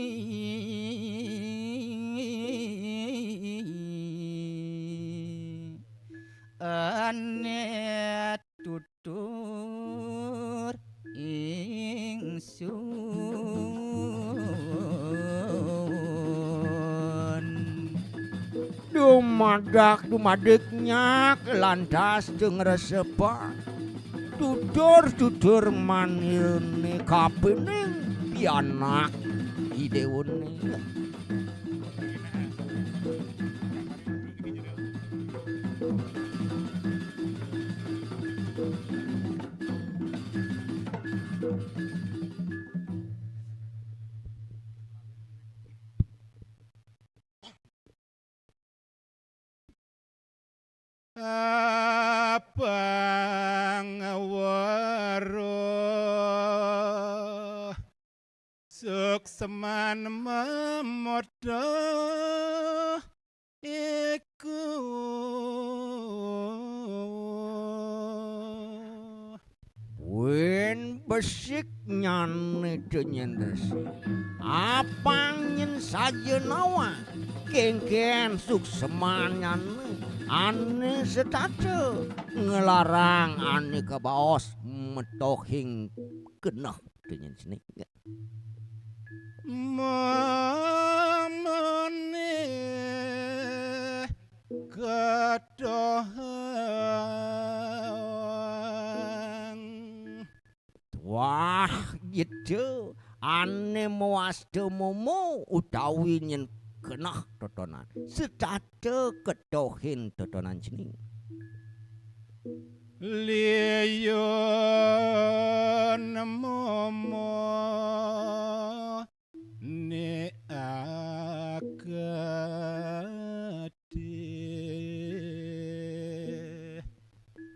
ane tut tur ingsun. Dumadak dumadik nyak lantas dengresepan. Tutur-tutur manirne kapining pianak idewone. Apang weruh suksman mamoto iku. Buin besik nyane denyen resi. Apang nyen saja nawang, kengken suksman nyane, ane setata nglarang ane kabaos metohing keneh denyen seni. Mamane ketohang. Tuah, gitu, ane mawasta momo utawi nyen keneh totonan. Setata ketohin totonan cening. Liyun momo ni akadi.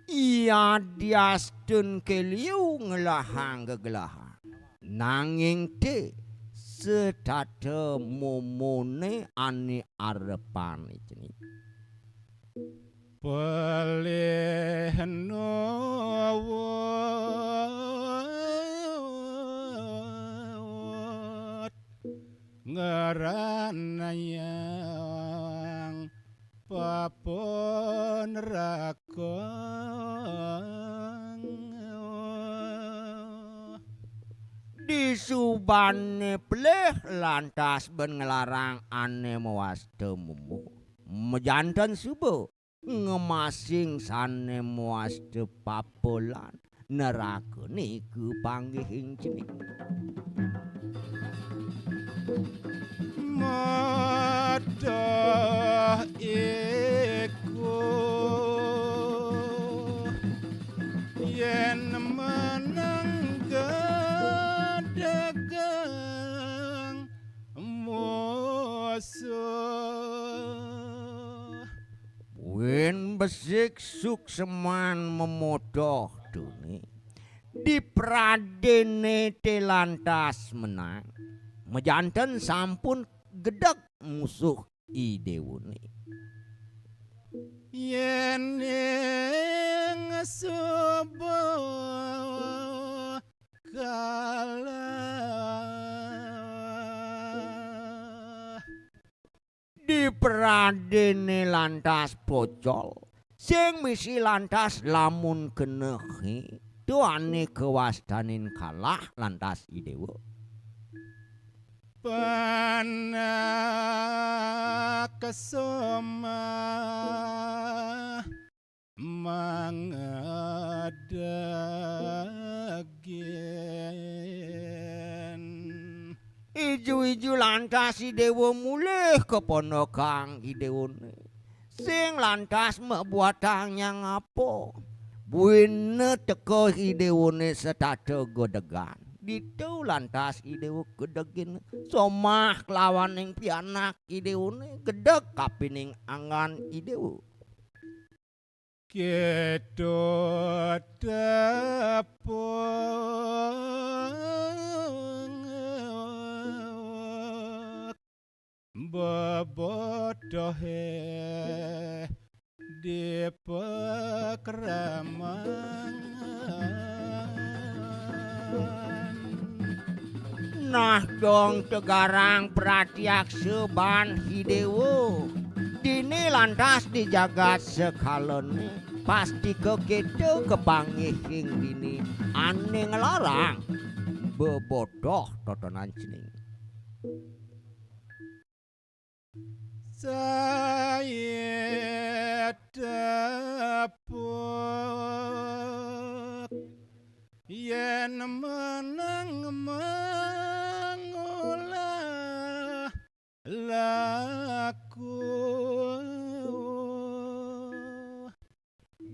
Iya diastun keliu ngelahang gegelahan. Nanging te setata momone ane arepane cening. Pelih nuwut ngeranayang paponrakong. Disubane pelih lantas ben nglarang ane mawasta momo. Majanten suba ngemasing sane mawasta papelan nerakane kapanggihing cening. Madah iku yen meneng gedegang musuh. Buin besik sukseman memotoh tuni. Dipradene te lantas menang. Majanten sampun gedeg musuh I Dewone. Yen ing suba kalah. Dipradene lantas pocol, sing misi lantas lamun kenehi, tuane kawastanin kalah lantas I Dewa. Panak kesoma mangadagen. Iju-iju lantas I Dewa mulih ka pondokan I Dewane. Sing lantas mabuatang nyang apa? Buina teka I Dewane setata gedegan. Ditu lantas I Dewa gedegin somah kelawaning pianak I Dewane gedeg kapining anggan I Dewa. Kita tepuk bebotohe di pakraman. Nah dong tegarang pratiaksa ban I Dewa. Dini lantas di jagat sekalane, pastika kita kapanggihing dini ane nglarang bebotoh totonan cening. Sae tepuk yen menang mangolah laku.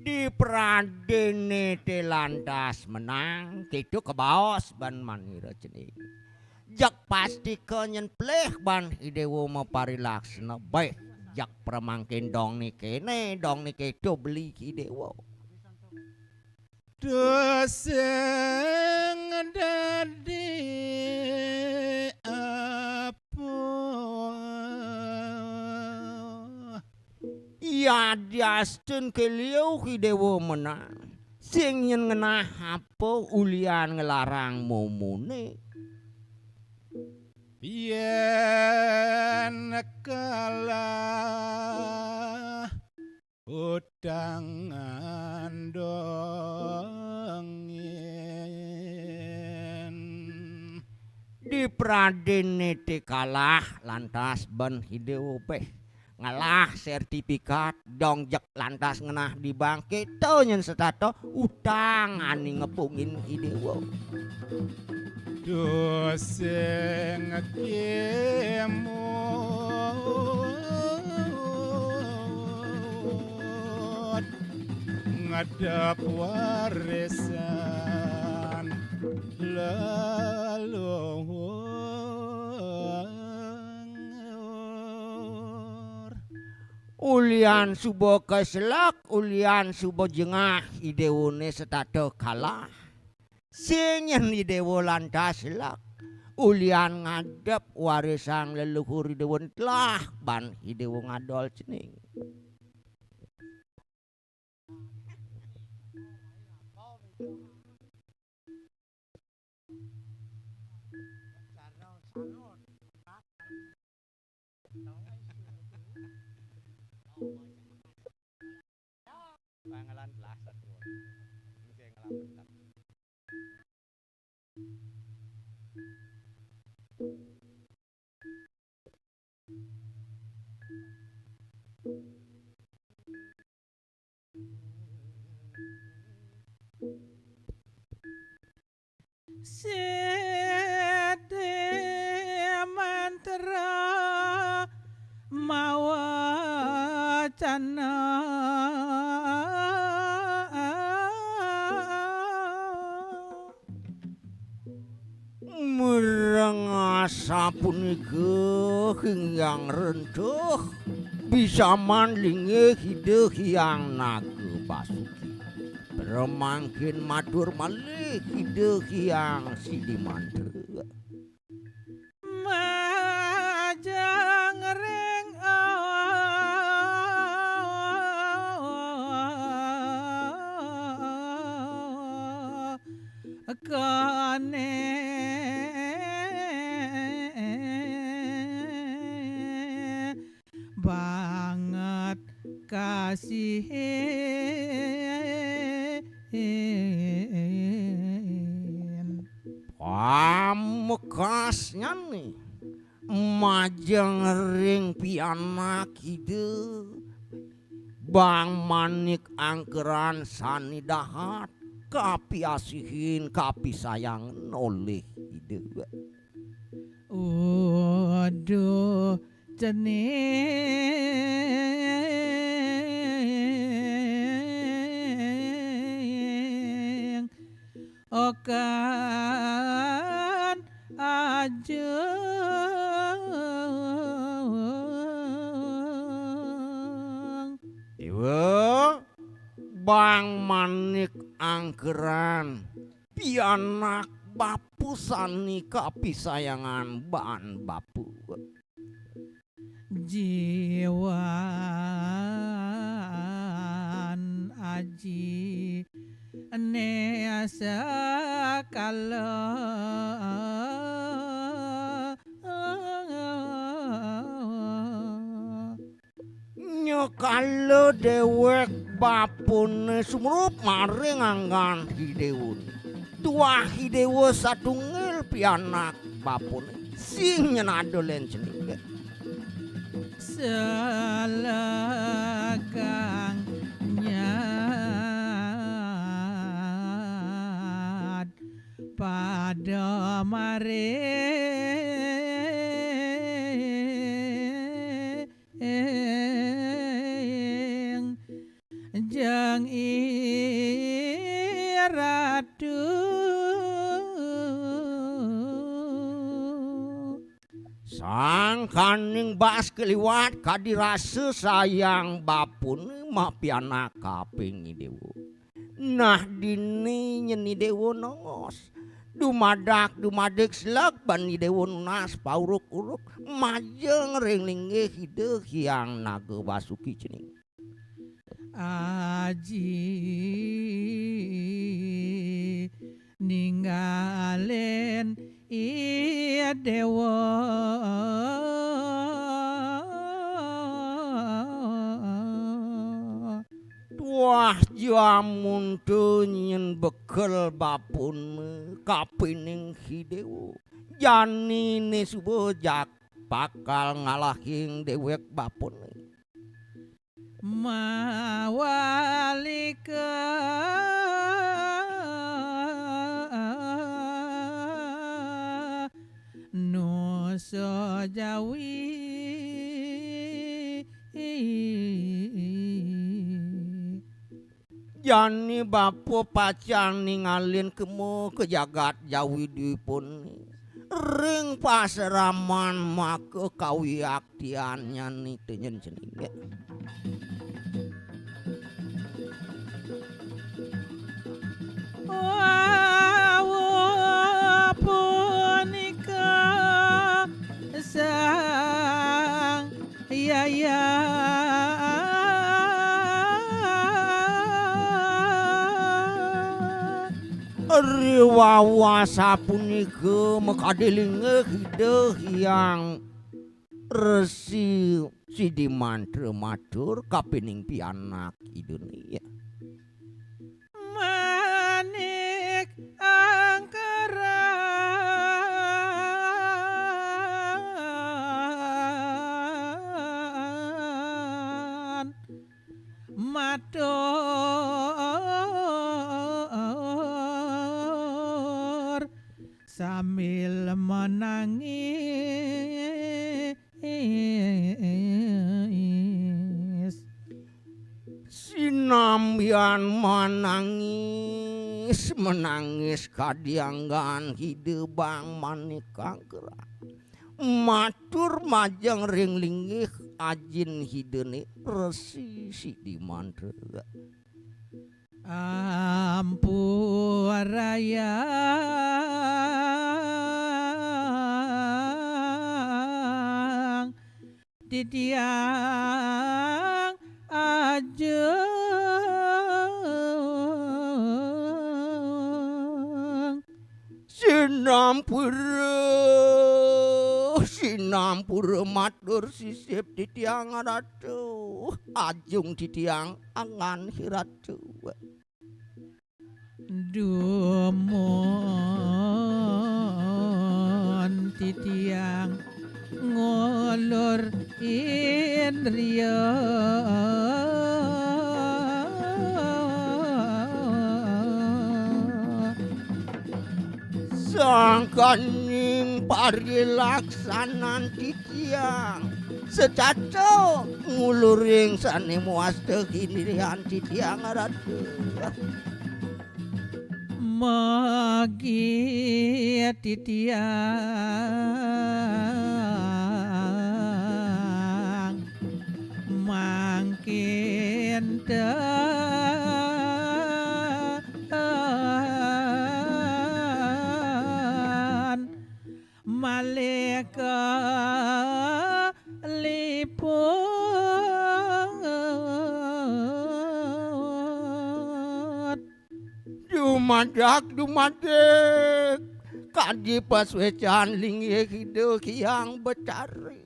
Dipradene te lantas menang, kita kabaos ban manira cening. Jeg pastika nyen pelih ban I Dewa maparilaksana, beh, jeg pramangkin dong nike ne, dong nike to beli I Dewa. Tusing dadi apa? Yadiastun keliu I Dewa menang, sing nyen ngenah apa ulian nglarang momone. Yen kalah utang andongin. Dipradene te kalah lantas ban I Dewa beh. Ngelah sertifikat dong jeg lantas ngenah di bank, kita nyen setata utang ane ngepungin I Dewa. Tusing kimut Adep warisan leluhur. Ulian suba kaselek, ulian suba jengah, I Déwané setata kalah. Sing nyén I Déwa lantas selek. Ulian ngadep warisan leluhur I Déwa telah, ban I Déwa ngadol cening. Pangalan belas satu. Ini saya ngelamun. Siti mantra mawacana. Mireng asapunika Hyang Rentuh, bisaman linggih Ida Hyang Naga Basuki. Pramangkin matur malih Ida Hyang Sidi Mantra. Majeng ring kane banget kasihin. Pamekasnyané majeng ring pianak Ida, Bang Manik Angkeran sané dahat, kapiasihin, kapisayangan olih Ida. Uduh cening okan ajeng. Déwa, Bang Manik Angkeran, pianak bapa sané kapisayangan baan bapa. Jiwan aji né sakala. Nyakala déwék bapané sumurup maring anggan I Déwa. Tuah I Déwa satunggil pianak bapané. Sing nyén ada lén cening. Selegang nyat pada maring jeng I Ratu. Sangkaning bas kaliwat kadi rasa sayang bapané mapianak kaping I Déwa. Nah, dini nyén I Déwa nongos. Dumadak dumadik seleg ban I Déwa nunas pauruk-uruk majeng ring linggih Ida Hyang Naga Basuki cening. Aji ninggalin I Déwa. Tuah jamunta nyén bekel bapané kapining I Déwa. Janiné suba jak bakal ngalahin déwék bapané. Mawalika Nusa Jawi. Jani bapa pacang ningalin kema ka jagat Jawi Dwipa né. Ring pasraman maka kawiaktiannyané tenyen cening. Wawuh punika Sang Hyang Riwawa sapunika makadi linggih Ida Hyang Resi Sidi Mantra matur kapining pianak Idané. Manik angkeran matur sambil menangis. Sinambian manangis, manangis kadi anggan Ida Bang Manik Angkeran. Matur majeng ring linggih ajin Idané Resi Sidi Mantra. Ampurayang titiang ajeng. Sinampura, sinampura matur sisip titiang Ratu. Ajeng titiang angan Ratu. Dumun titiang ngulur indria. Sangkaning parilaksanan titiang setata nguluring sané mawasta indrian titiang Ratu. Magi titiang mangkin ten malih kaliput. Dumadak, dumadik, kadi pasuécan linggih Ida Hyang Betari.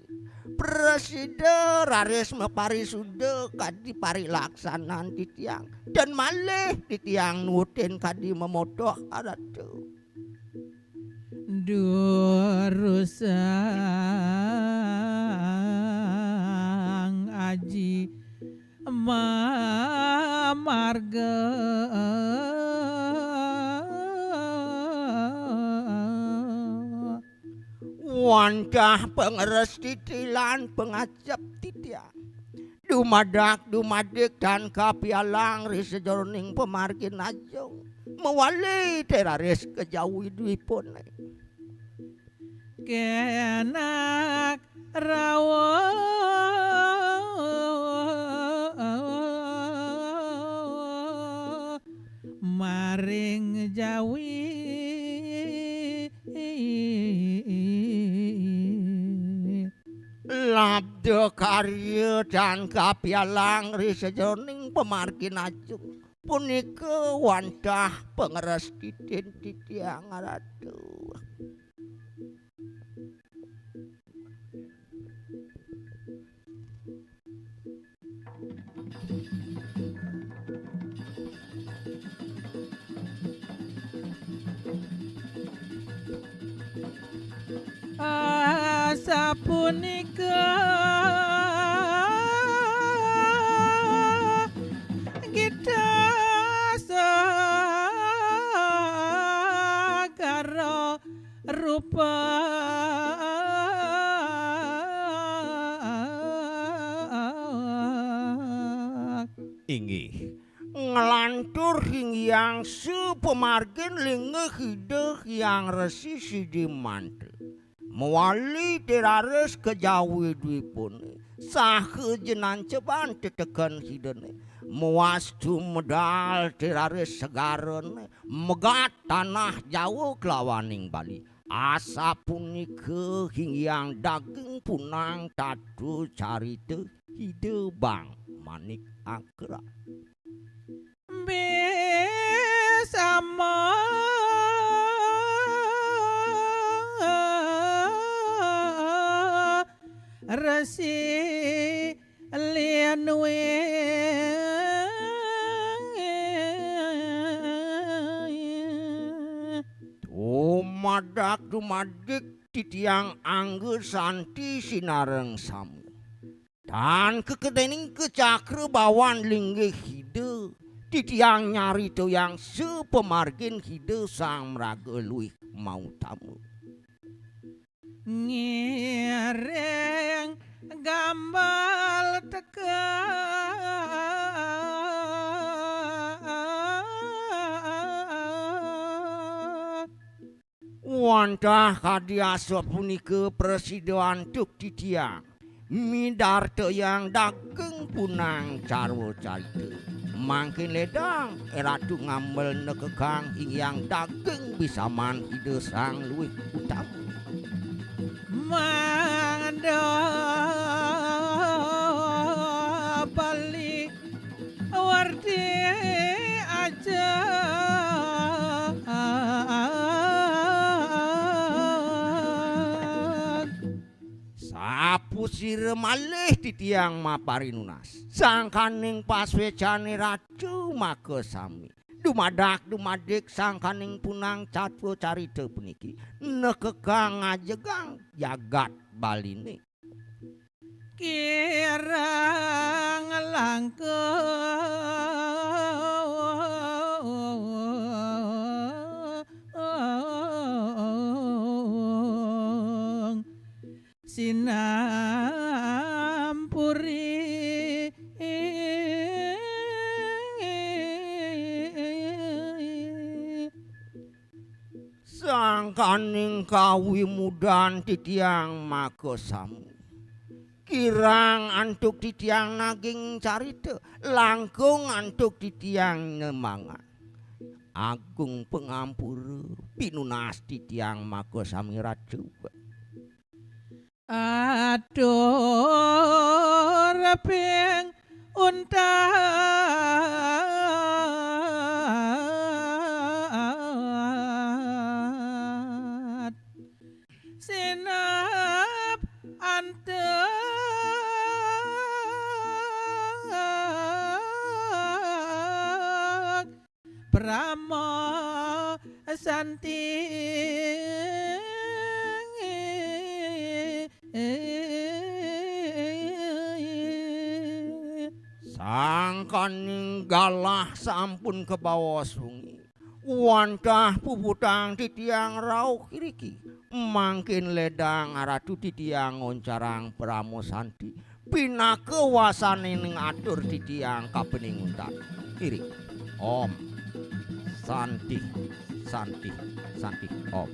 Prasida raris maparisuda kadi parilaksanan titiang, dan malih titiang nutin kadi mamotoh Ratu. Durusang aji mamarga. Wantah pangrastiti lan pangajap titiang. Dumadak, dumadik tan kapialang ri sajeroning pamargin ajeng. Mawali té raris ka Jawi Dwipané. Kenak rawuh maring Jawi. Labda karya tan kapialang ri sajeroning pamargin ajeng. Punika wantah pangrastiti titiang Ratu. Asapunika kita sagara rupa. Inggih, Nglantur hinggih sapamargin linggih Ida Hyang Resi Sidi Manta. Mawali tiraris ka Jawi dwipané, saha jinanceban teteken Idané. Mawastu medal tiraris segarané, megat tanah Jawa kelawaning Bali. Asapunika hinggih daging punang tata carita Ida Bang Manik Angkra. Bisama Resi Lianwe. Dumadak dumadik titiang angga santi sinareng sami. Tan kakedening ka cakra bawan linggih Ida, titiang nyaritayang sapamargin Ida Sang Maraga Luih Mautama. Ngiring gambal teka. Wantah kadi asapunika prasida antuk titiang midartayang daging punang carwa carita. Mangkin ledang Ratu ngambil nekekang hinggih daging bisaman Ida Sang Luih Utama. Mangda Bali Wardi aja. Sapasira malih titiang maparinunas sangkaning pasuécané Ratu makasami. Dumadak dumadik sangkaning punang carwa carita puniki nekekang ngajegang jagat Baliné. Kirang langkung sinampuri. Sangkaning kawimudan titiang makasami. Kirang antuk titiang naging carita, langkung antuk titiang nyemangat. Agung pangampura, pinunas titiang makasami Ratu. Atur ping untat sinap antuk Parama Santi. Sangkaning galah sampun kabawa sungi. Wantah puputang titiang rauh iriki. Mangkin ledang Ratu titiang ngoncarang Parama Santi. Pinaka wasaning atur titiang kapining untat. Iri. Om. Santi, santi, santi. Om.